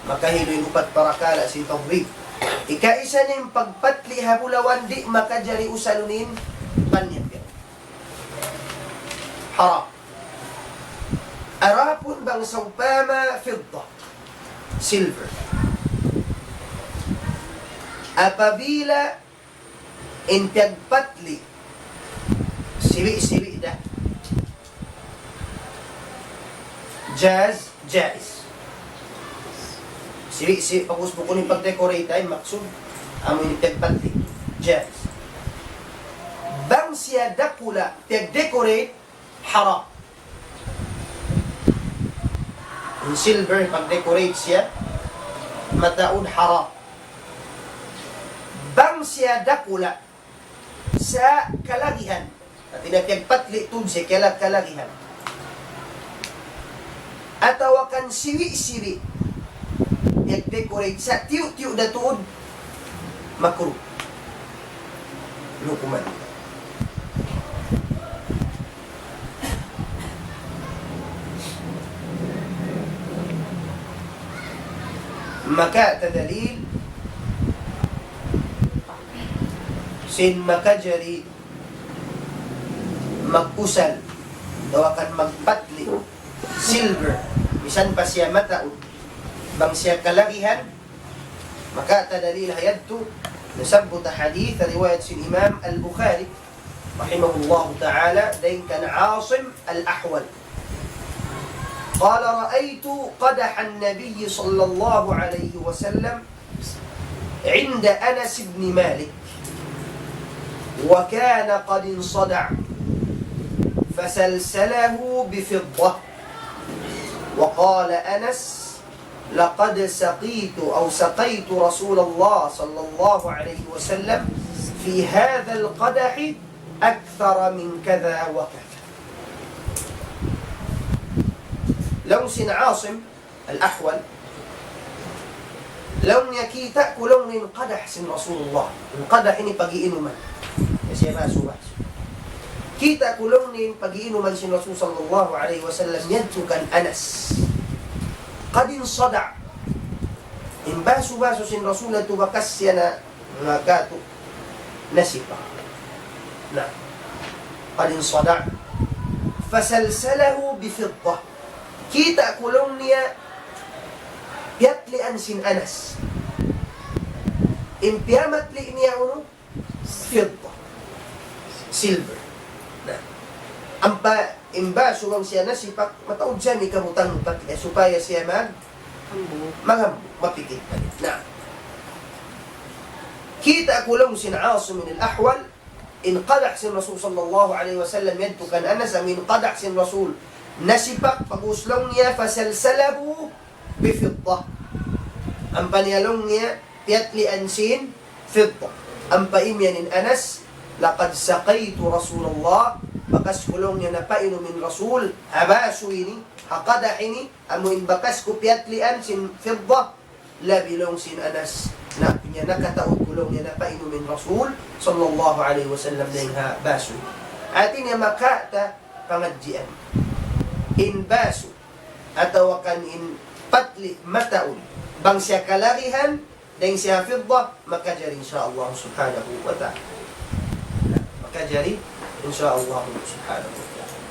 Makahilu in upat parakala' sin tawhid. Ikaisa niya in pagpatli' ha bulawan di' makajari usalun in panyap. Haram. Adapun bang sawpama fidda, silver. Apabila in piyagpatli', siwi'-siwi' da. Jaz, jaiz. Siwi'-siwi', pag'ubus bukun hipag-decorate, in maksud, amu in piyagpatli'. Jaiz. Bang siya dakula', piyag-decorate, haram. In silver, pag-decorate siya, mataud, haram. Bang siya dakula' sa' kalagihan, hati niya piyagpatli' tuud siya kala-, kalagihan. Atawa kan siwi'-siwi', piyag-decorate sa' tiyu'-tiyu' da tuud, makruh. Hukuman. Maka ta dalil sin makajari mag-usal, atawa kan magpatli', silver, misan pa siya mataud, bang siya kalagihan, maka ta dalil ha yadtu, nasabbut ha hadith, riwayat sin Imam Al-Bukhari, rahimahullahu ta'ala, dayn kan Asim Al-Ahwal. قال: رأيت قدح النبي صلى الله عليه وسلم عند أنس بن مالك، وكان قد انصدع، فسلسله بفضة. وقال أنس: لقد سقيت أو سقيت رسول الله صلى الله عليه وسلم في هذا القدح أكثر من كذا وكذا. Laung sin Asim Al-Ahwal, laung niya, kita' ku laung niya in qadah sin Rasulullah. In qadah ini pag-iinuman. Kasi basu-basu. Kita' ku laung niya in pag-iinuman sin Rasul sallallahu alayhi wasallam yadtu kan Anas. قد انصدع. In basu-basu sin Rasul yadtu bakas siya na, na katu', nasipa'. Na. قد انصدع. فسلسله بفضة. Kita' ku laung niya, piyatlian sin Anas. In piyamatli niya unu, fidda, silver. Na, ampa in basu bang siya nasipak, mataud siya ini kabutang patli, supaya siya mag-, maghambuuk, mapikit. Na, kita' ku laung sin Asim bin al-Ahwal, in qadah sin Rasul sallallahu alayhi wasallam yadtu kan Anas, amu in qadah sin Rasul nasipak, pag-ubus laung niya, فسلسله بفضة. Ampa niya laung niya piyatlian sin fidda. Ampa imiyan in Anas, لقد سقيت رسول الله, bakas ku laung niya napainum in Rasul, ha basu ini, ha qadah ini, amu in bakas ku piyatlian sin fidda, labi laung sin Anas, na, niya nakataud ku laung niya napainum in Rasul sallallahu alayhi wasallam dayn ha basu. Hati niya makawa' ta pangadjian. In basu, atawa kan in patli mataud, bang siya kalagihan dayn siya fidda, makajari in sha Allah subhanahu wa ta'ala. Makajari in sha Allah subhanahu wa ta'ala.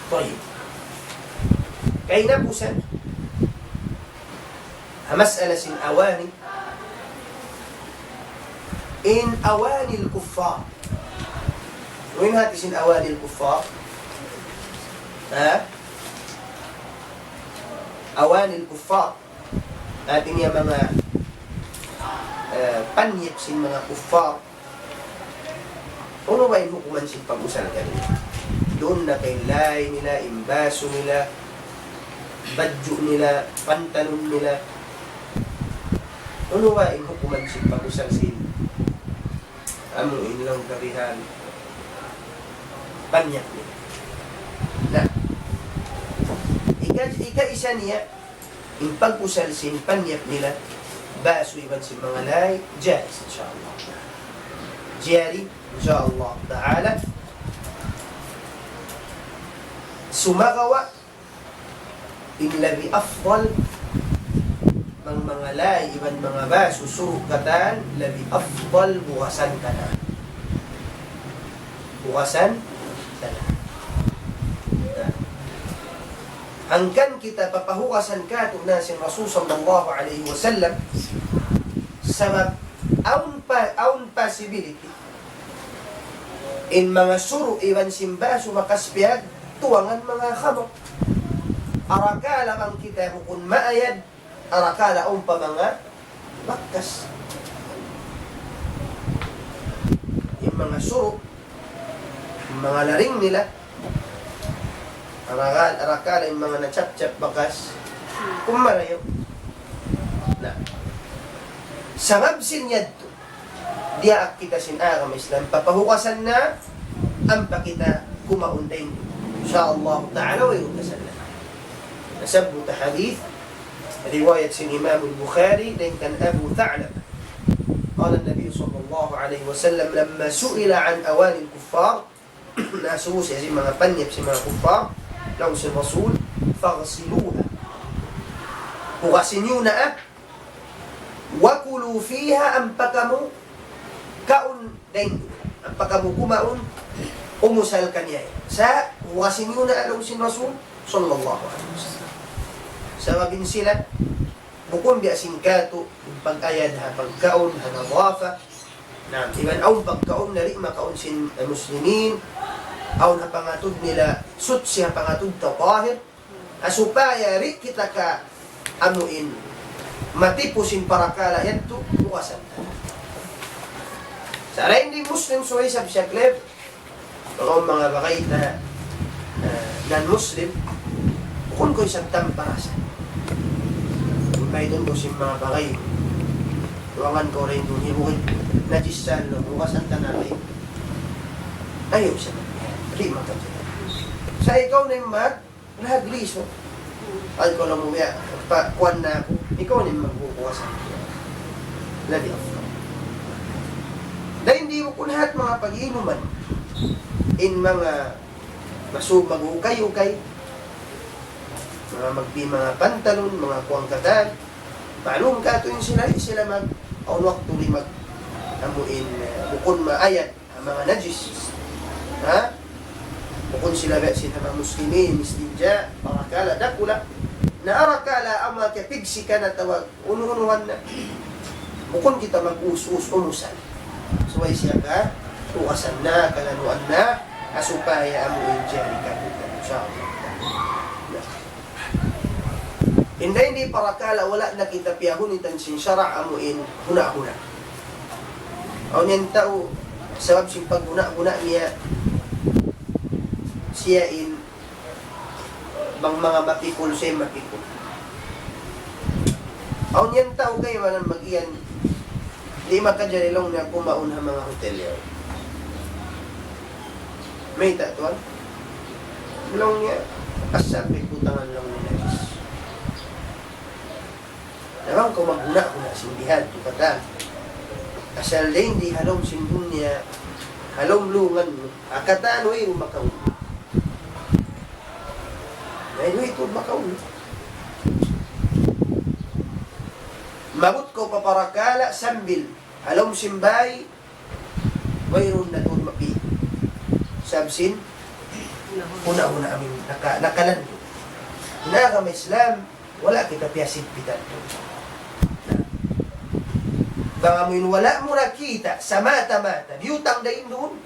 Tayyib. Kahinapusan, ha mas'ala sin awani, in awani al-kuffar. Unu in hati sin awani al-kuffar? Ha? Awani al-kuffar. Hati niya manga, eh, panyap sin manga kuffar. Unu ba in hukuman sin pag-usal kanila? Duun na pa in lay nila, in basu nila, badju' nila, pantalon nila. Unu ba in hukuman sin pag-usal sin amu in laung ta bihan panyap nila? Na, ika-, ikaisa niya, in pag-usal sin panyap nila, basu iban sin manga lay, jaiz, in sha Allah. Jari, in sha Allah ta'ala. Sumagawa', in labi afdal, bang manga lay iban manga basu suru' katan, labi afdal bugasan katan. Bugasan katan. Hangkan kita papahugasan katu' na sin Rasul sallallahu alayhi wasallam, sabab awn pa, awn possibility in manga suru' iban sin basu bakas piyagtuwangan manga khamur. Arakala' bang kita bukun maayad, arakala' awn pa manga bakas. In manga suru', in manga laring nila, arakala', arakala' in manga nachapchap bakas, kumarayaw. Na, sabab sin yadtu, diyaak kita sin agama Islam, papahugasan na, ampa kita kumaun dayn. In sha Allah ta'ala, way hugasan na. Nasabbut ha hadith, riwayat sin Imam al-Bukhari, dayn kan Abu Tha'labah. قال النبي صلى الله عليه وسلم لما سئل عن أواني الكفار, nasubu siya sin manga panyap sin manga kuffar, laung sin Rasul, فاغسلوها. Hugasan niyu na, ah. وكلوا فيها, ampa kamu kaun dayn duun. Ampa kamu kumaun, umusal kaniya. Sa' hugasan niyu na, laung sin Rasul, sallallahu alayhi wasallam. Sabab in sila, bukun biya' sin katu', pag-ayad ha pagkaun, ha nadhafa. Na, iban awn pagkaun na di' makaun sin, eh, muslimin, awn ha pangatud nila, suchi ha pangatud ta tahir, ha supaya di' kita ka amuin matipu sin parakala' yadtu, hugasan ta. Sa' dayn di' Muslim, subay isab siya clear. Bang awn manga bagay ta, ah, non-Muslim, bukun kaw isab tamparasan. Bang mayta' kaw sin manga bagay, tuwangan kaw dayn duun, hibuhi', najisan, hugasan ta na rin. Ayaw sa, di' makajari. Sa' ikaw na in mag-, Nag-liso. Ay, kaw na mu biya', pa, kuwan na aku. Ikaw na in maghuhugas. Labi afdal. Dayn di bukun hat manga pag-iinuman. In manga masub mag-ukay-ukay. Manga magpi manga pantalon, manga kuwan katan. Ma'lum katu' in sila, sila mag, awn waktu di' mag, amuin, eh, bukun maayad. Ha manga najis. Ha? Bukun sila biya' sin ha manga muslimin, istinja', parakala' dakula'. Na arakala' amu kiyapigsikan atawa unu-unuhan na. Bukun kita mag-us-us umusan. Subay siya ka, tukasan na, kalanuan na, ha supaya amu in jari kabutan. Insya Allah. Inday di' parakala' wala' na kita piyahunitan sin sara' amu in huna-huna. Awn yan tau, sabab sin paghuna-huna niya, siya in bang manga mapikul, siya mapikul. Awn yan tau kaibanan mag-iyan, di' makajari laung niya kumaun ha manga hotel yaun. Mayta' tuwan? Laung niya, asal pagbutangan laung niya najis. Na bang kaw maghuna-huna sin bihadtu katan. Asal dayn di ha lawm sin dunya, ha lawm lungan mu, ha katan way makaun. Na way tuud makaun. Maabut kaw pa parakala' sambil ha lawm sin bay, wayruun na tuud mapi. Sabab sin huna-huna amin naka-, nakalandu'. Na agama Islam, wala' kita piyasigpitan tuud. Bang amu in wala' mu na kita' sa mata-mata, biyutang da in duun.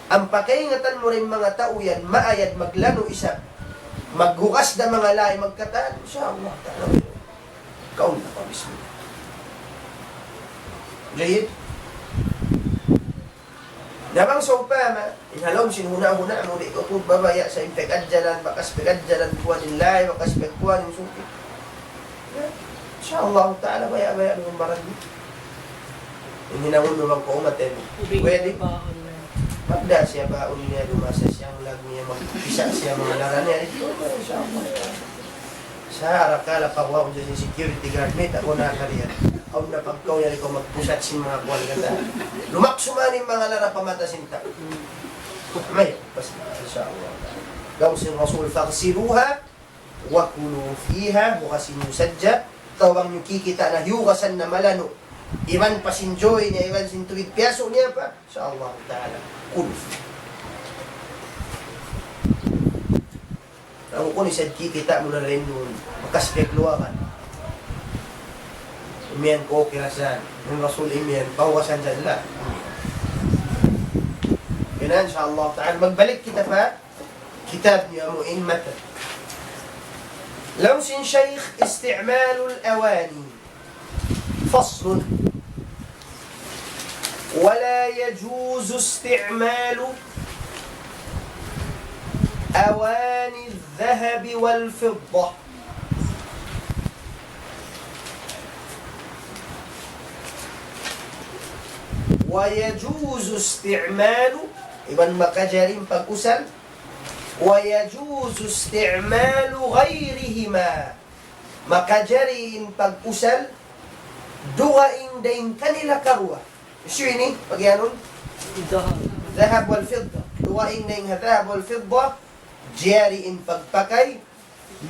Ampa kaingatan mu da in manga tau yan, maayad maglanu' isab, maghugas da manga lay, magkatan, insya Allah ta'ala. Kaun na pa, bismillah. Jayyid. Na bang sawpama, in ha lawm sin huna-huna mu, di' kaw tuud babaya' sa in pag-adjalan, bakas pag-adjalan, kuwan in lay, bakas pag-kuwan in suki. Insya Allah ta'ala, baya'-baya' naman barang ini. In hinangun mu bang kaw umat ini. Pwede. Magda siya baun niya, dumasa siya, ang lag niya, magpisa siya, manga lara niya. Insya Allah. Sa' arakala' pagwaun siya sin security guard, mayta' kaw nakariyan. Awn na pagkaw yan, ikaw magpusat sin manga kuwan kata. Lumaksu man in manga lara pa mata sin tau. May, pas, insya Allah. Laung sin Rasul, فاغسلوها وكلوا فيها, hugasin niyu sadja, atawa bang niyu kikita' na hiyugasan na malanu'. Iban pa sin joy niya, iban sin tubig piyasu' niya pa, insya Allah ta'ala. Kulu. Bukun isab kikita' mu na rin duun, bakas piyagluwagan. Imiyan kaw kirasan, in Rasul imiyan, pahugasan sadja. Kaya insya Allah ta'ala, magbalik kita pa kitab niya amu in matan. Laung sin Shaykh, استعمال الأواني. فصل. ولا يجوز استعمال أواني الذهب والفضة. ويجوز استعمال, iban makajari in pag-usal, ويجوز استعمال غيرهما. Makajari in pag-usal, dugaing dayn kanila karuwa. Hisiyu ini, pagiyanun? Dhahab. Dhahab wal fidda. Dugaing dayn ha dhahab wal fidda, jari in pagpakay,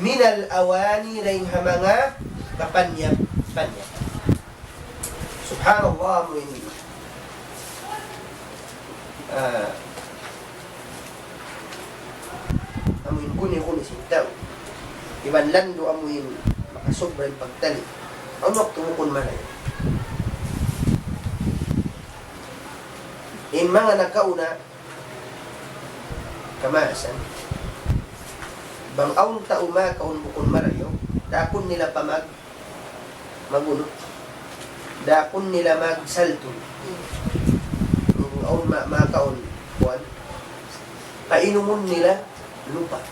من الأواني, dayn ha manga kapanyap-panyap. Subhanallah, amu ini. Ah, amu in kuni-kuni sin tau. Iban landu' amu in makasubra in pagtali'. Awn waktu bukun marayaw. In manga nakauna, kamaasan. Bang awn tau makaun bukun marayaw, daakun nila pa mag-, magunu. Daakun nila magsaltun. Bang awn ma-, makaun, kuwan, painumun nila lupa'.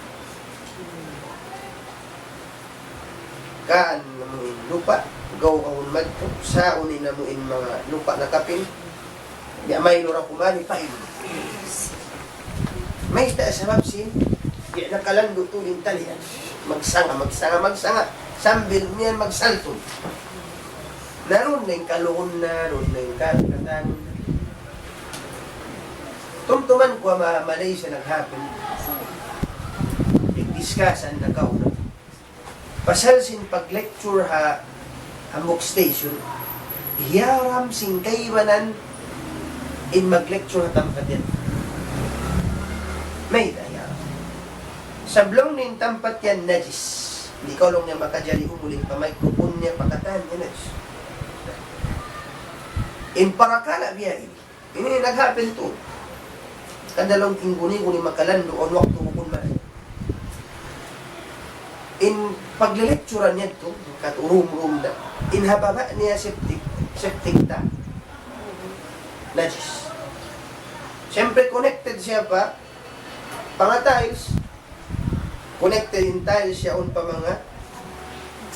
Kaan namu' in lupa', gaw-gaw madtu, saun in namu' in manga lupa' na kapin, biya' maylu ra kumani pa in. Mayta' sabab sin, biya' nakalandu' tuud in talian. Magsanga, magsanga, magsanga. Sambil miyan magsaltun. Na duun na in kaluun na, duun na in ka-, katan. Tumtuman ku ha Ma-, Malaysia naghapun. Nagdiskasan na kauna. Pasal sin pag-lecture ha hambuuk station, hiyaram sin kaibanan in mag-lecture ha tampat yan. Mayta' hiyaram? Sabab laung niya in tampat yan najis. Di' kaw laung niya makajari umuli pa microphone niya, pa katan niya najis. In parakala' biya' ini. Ini nag-happen to. Hangkan da laung king guni-guni makalandu' awn waktu bukun man. In pagle-lecture niya tu, kat room-room na. In ha baba' niya septic, septic tank. Najis. Siyempre connected siya pa, pa manga tiles. Connected in tiles siya awn pa manga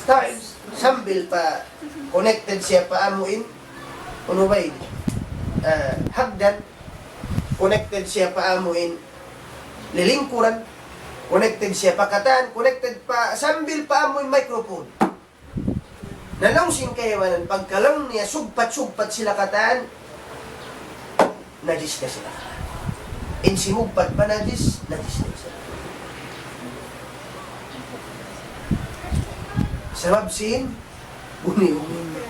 tiles. Sambil pa connected siya pa amu in, unu ba ini? Ah, hagdan. Connected siya pa amu in lilingkuran. Connected siya pa katan. Connected pa, sambil pa amu in microphone. Na laung sin kaibanan, pagka laung niya sugpat-sugpat sila katan, najis na sila. In simugpat pa najis, najis na sila. Sabab sin, guni-guni.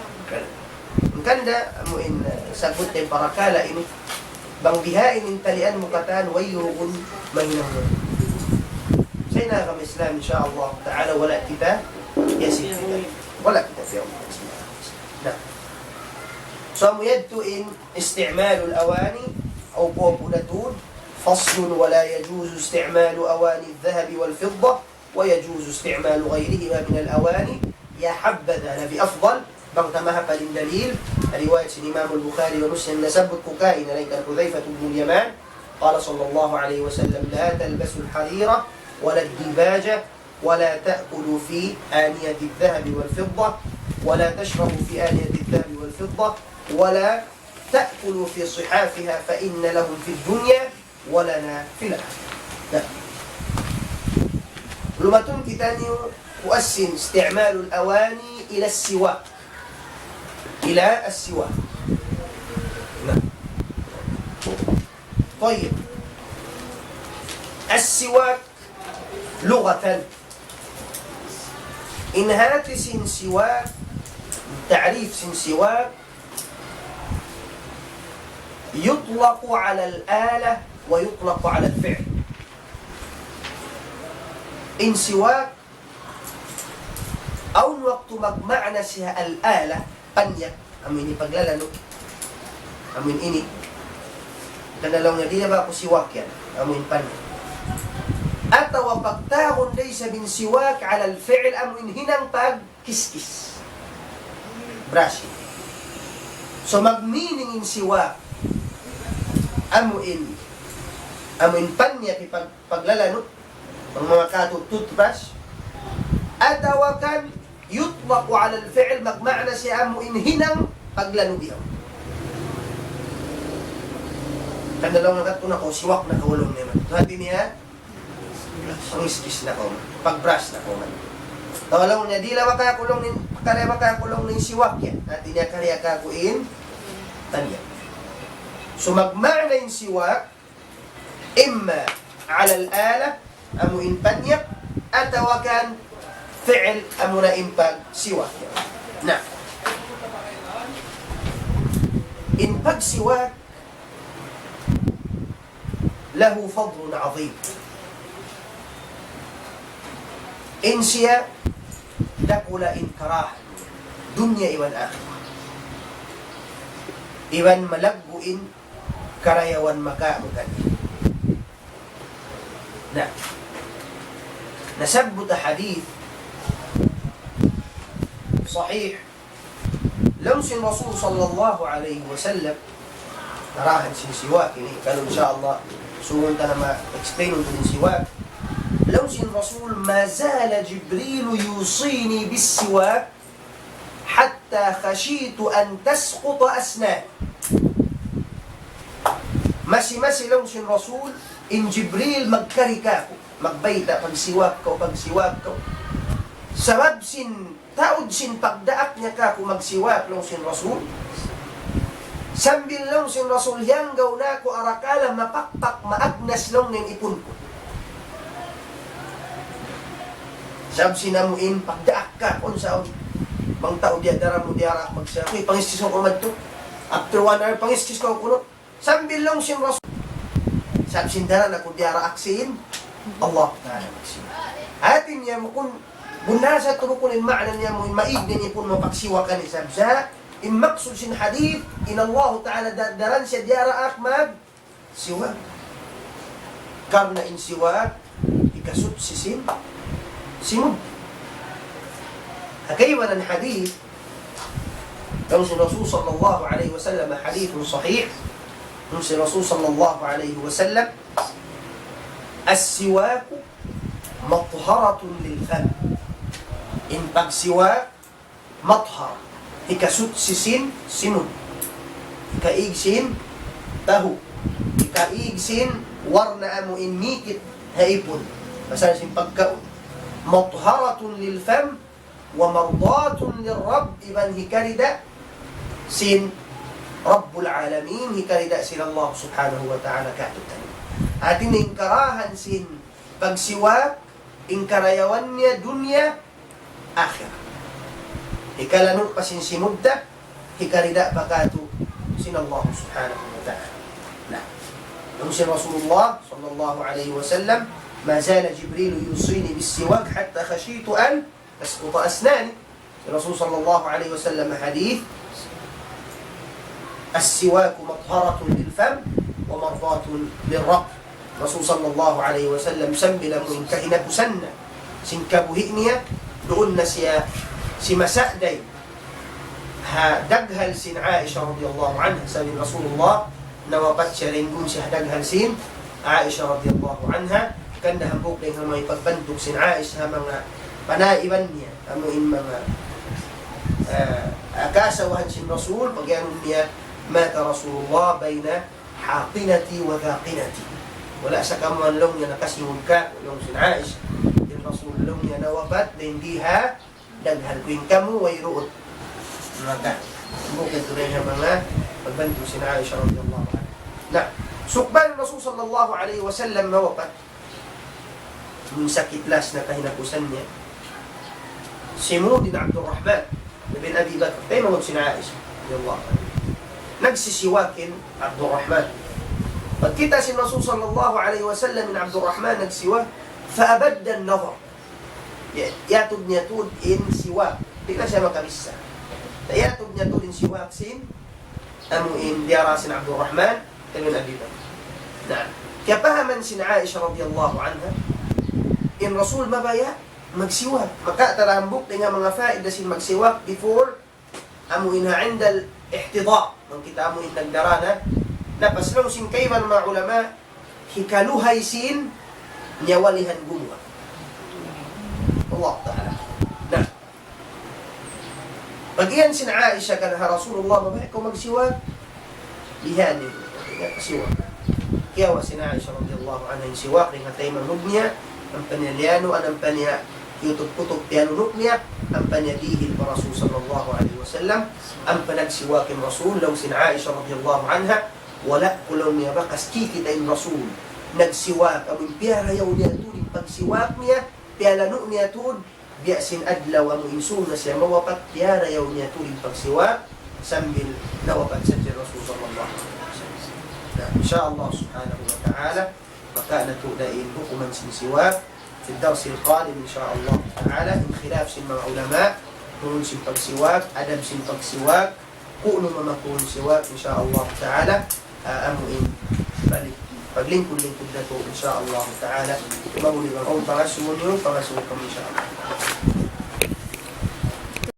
Hangkan da, amu in, uh, sabbut in parakala' ini. Bang bihaini in talian mu katan, wayruun mahinang mu. Sa' in agama Islam, insya Allah ta'ala, wala' kita, ya, sin kita. Wala' kita, ya. Na. So, amu yadtu in استعمال الأواني أو كوب دتون. فصل: ولا يجوز استعمال أواني الذهب والفضة ويجوز استعمال غيرهما من الأواني. Ya habadha, labi afdal, bang ta mahapal in dalil, riwayat sin Imam al-Bukhari wa Muslim, nasabbut ku kaina dayn kan Hudhayfah ibn al-Yaman, قال صلى الله عليه وسلم: لا تلبسوا الحرير ولا الديباج ولا تأكلوا في آنية الذهب والفضة ولا تشربوا في آنية الذهب والفضة ولا تأكلوا في صحافها فإن لهم في الدنيا ولنا في الآخرة. Na. Lumatun kitaniyu kuasin استعمال الأواني إلى السواك. إلى السواك. Na. طيب. السواك لغة. In hati sin siwak, ta'rif sin siwak, يطلق على الآلة ويطلق على الفعل. In siwak, awn waktu magmaana siya al-ala, panyak, amu ini paglalanu'. Amu ini. Hangkan laung niya, di' na ba aku siwak yan? Amu in panyak. Atawa pagtawagun da isab in siwak ala al-fi'l, amu in hinang pag kiskis. Brushing. So, mag-meaning in siwak, amu in, amu in panyak, pag, paglalanu', bang manga katu' toothbrush, atawa kan يطلق على الفعل, magmaana siya amu in hinang paglanu' bihaun. Hangkan laung niya, katu' na kaw, siwak na kaw, laung niya man. Hati niya, pangiskis na kaw man, pag-brush na kaw man. Atawa laung niya, di' la makaya' aku laung in, kaya makaya' aku laung in siwak yan. Hati niya, kariya kaku' in panyak. So, magmaana in siwak, imma ala al-ala, amu in panyak, atawa kan fi'l, amu na in pagsiwak. Na. In pagsiwak, له فضل عظيم. In siya dakula' in karahat, dunya iban akhirat. Iban malaggu' in karayawan makamu kaniya. Na, nasabbut ha hadith sahih, laung sin Rasul sallallahu alayhi wasallam, narahan sin siwak ini, kalu insya Allah, sumun ta na ma-explain untu' in siwak. Laung sin Rasul, ما زال جبريل يوصيني بالسواك حتى خشيت أن تسقط أسناني. Masi-masi laung sin Rasul, in Jibril magkari kaku', magbayta', "Pagsiwak kaw, pagsiwak kaw." Sabab sin taud sin pagdaak niya kaku' magsiwak, laung sin Rasul. Sambil laung sin Rasul, hiyanggaw na aku arakala' mapakpak, maagnas laung niya in ipun ku. Sabab sin amu in pagdaak kaku', unsaun. Bang tau diyadara mu diyaraak magsiwak, "Uy, pangiskis kaw madtu." After one hour, "Pangiskis kaw kunu'." Sambil laung sin Rasul. Sabab sin dara na aku diyaraak sin Allah Ta'ala magsiwak. Hati niya bukun, bunnal sa tu bukun in maana niya amu in maig niya pun mapagsiwak kan isab sa. In maksud sin hadith, in Allah Ta'ala da-, daran siya diyaraak magsiwak. Karna' in siwak, hikasuchi sin simud. Ha kaibanan hadith, laung sin Rasul sallallahu alayhi wasallam, hadithun sahih, laung sin Rasul sallallahu alayhi wasallam, السواك مطهرة للفم. In pagsiwak, mathar, hikasuchi sin simud, hikaig sin tahu', hikaig sin warna amu in mikit ha ipun, pasal sin pagkaun. مطهرة للفم ومرضاة للرب, iban hikarida sin Rabbul Alamin, hikarida sin Allah Subhanahu wa Ta'ala kātu'niyu. Hati niya in karayawan sin pagsiwak, in karayawan niya dunya, akhirat. Hikalanu' pa sin simud ta, hikarida pa kātu' sin Allah Subhanahu wa Ta'ala. Na, laung sin Rasulullah sallallahu alayhi wasallam, ما زال جبريل يوصيني بالسواك حتى خشيت أن تسقط أسناني. Rasul sallallahu alayhi wasallam hadith, السواك مطهرة للفم ومرضاة للرب. Rasul sallallahu alayhi wasallam sambil amu in kahinapusan na sin kabuhi' niya, duun na siya simasa' dayn ha daghal sin Aisha radiyallahu anha. Sabab in Rasulullah nawapat siya dayn duun siya ha daghal sin Aisha radiyallahu anha. Hangkan da hambuuk dayn ha manga pagbantuk sin Aisha ha manga panaiban niya, amu in manga, ah, kaasawahan sin Rasul, pag-iyanun niya, مات رسول الله بين حاقنتي وذاقنتي. Wala' sakamuan laung niya nakasimud kāku', laung sin Aisha. In Rasul laung niya nawapat dayn di ha daghal ku, in kamu wayruun. Maka, bukun tuud ha manga pagbantuk sin Aisha radiyallahu anha. Na, sukban Rasul sallallahu alayhi wasallam nawapat, in sakit las na kahinapusan niya, simud in Abdurrahman bin Abi Bakr, taymanghud sin Aisha radiyallahu anha. Nagsisiwak in Abdurrahman. Pagkita' sin Rasul sallallahu alayhi wasallam in Abdurrahman nagsiwak, فأبد النظر. Ya, iyatud niya tuud in siwak. Di' na siya makabissa. Iyatud niya tuud in siwak sin, amu in diyara sin Abdurrahman, ibn Abi Bakr. Na, kiyapahaman sin Aisha radiyallahu anha, in Rasul mabaya' magsiwak. Maka tara hambuuk dayn ha manga faida sin magsiwak before amu in ha عند الاحتضار, bang kita amu in nagdara na, na pasal sin kaibanan manga ulama, hikaluhay sin nyawa-lihan gumuwa'. Allah Ta'ala. Na, pag-iyan sin Aisha kan ha Rasulullah, mabaya' kaw magsiwak? Bihan ini, niya siwak. Kiyawa' sin Aisha radiyallahu anha in siwak, dayn ha taymanghud niya, ampa niya liyanuan, ampa niya kiyutup-kutup, piyanunu' niya, ampa niya dihil pa Rasul sallallahu alayhi wasallam, ampa nagsiwak in Rasul, laung sin Aisha radiyallahu anha, wala' ku laung niya bakas kikita' in Rasul nagsiwak, amun piyarayaw niya tuud in pagsiwak niya, piyalanu' niya tuud, biya' sin adlaw amu in sūng na siya mawapat, piyarayaw niya tuud in pagsiwak, sambil nawapat sadja Rasul sallallahu alayhi wasallam. Na, insha Allah subhanahu wa ta'ala, maka natu' da in hukuman sin siwak, في الدرس القادم إن شاء الله تعالى, in khilaf sin manga ulama, hukuman sin pagsiwak, adab sin pagsiwak, kunu' mamakuhun siwak, insha Allah ta'ala, ah, amu in balik, paglingkud-lingkud natu', insha Allah ta'ala, mahuli bang awn pangasubu niyu, pangasubu kamu, insha Allah.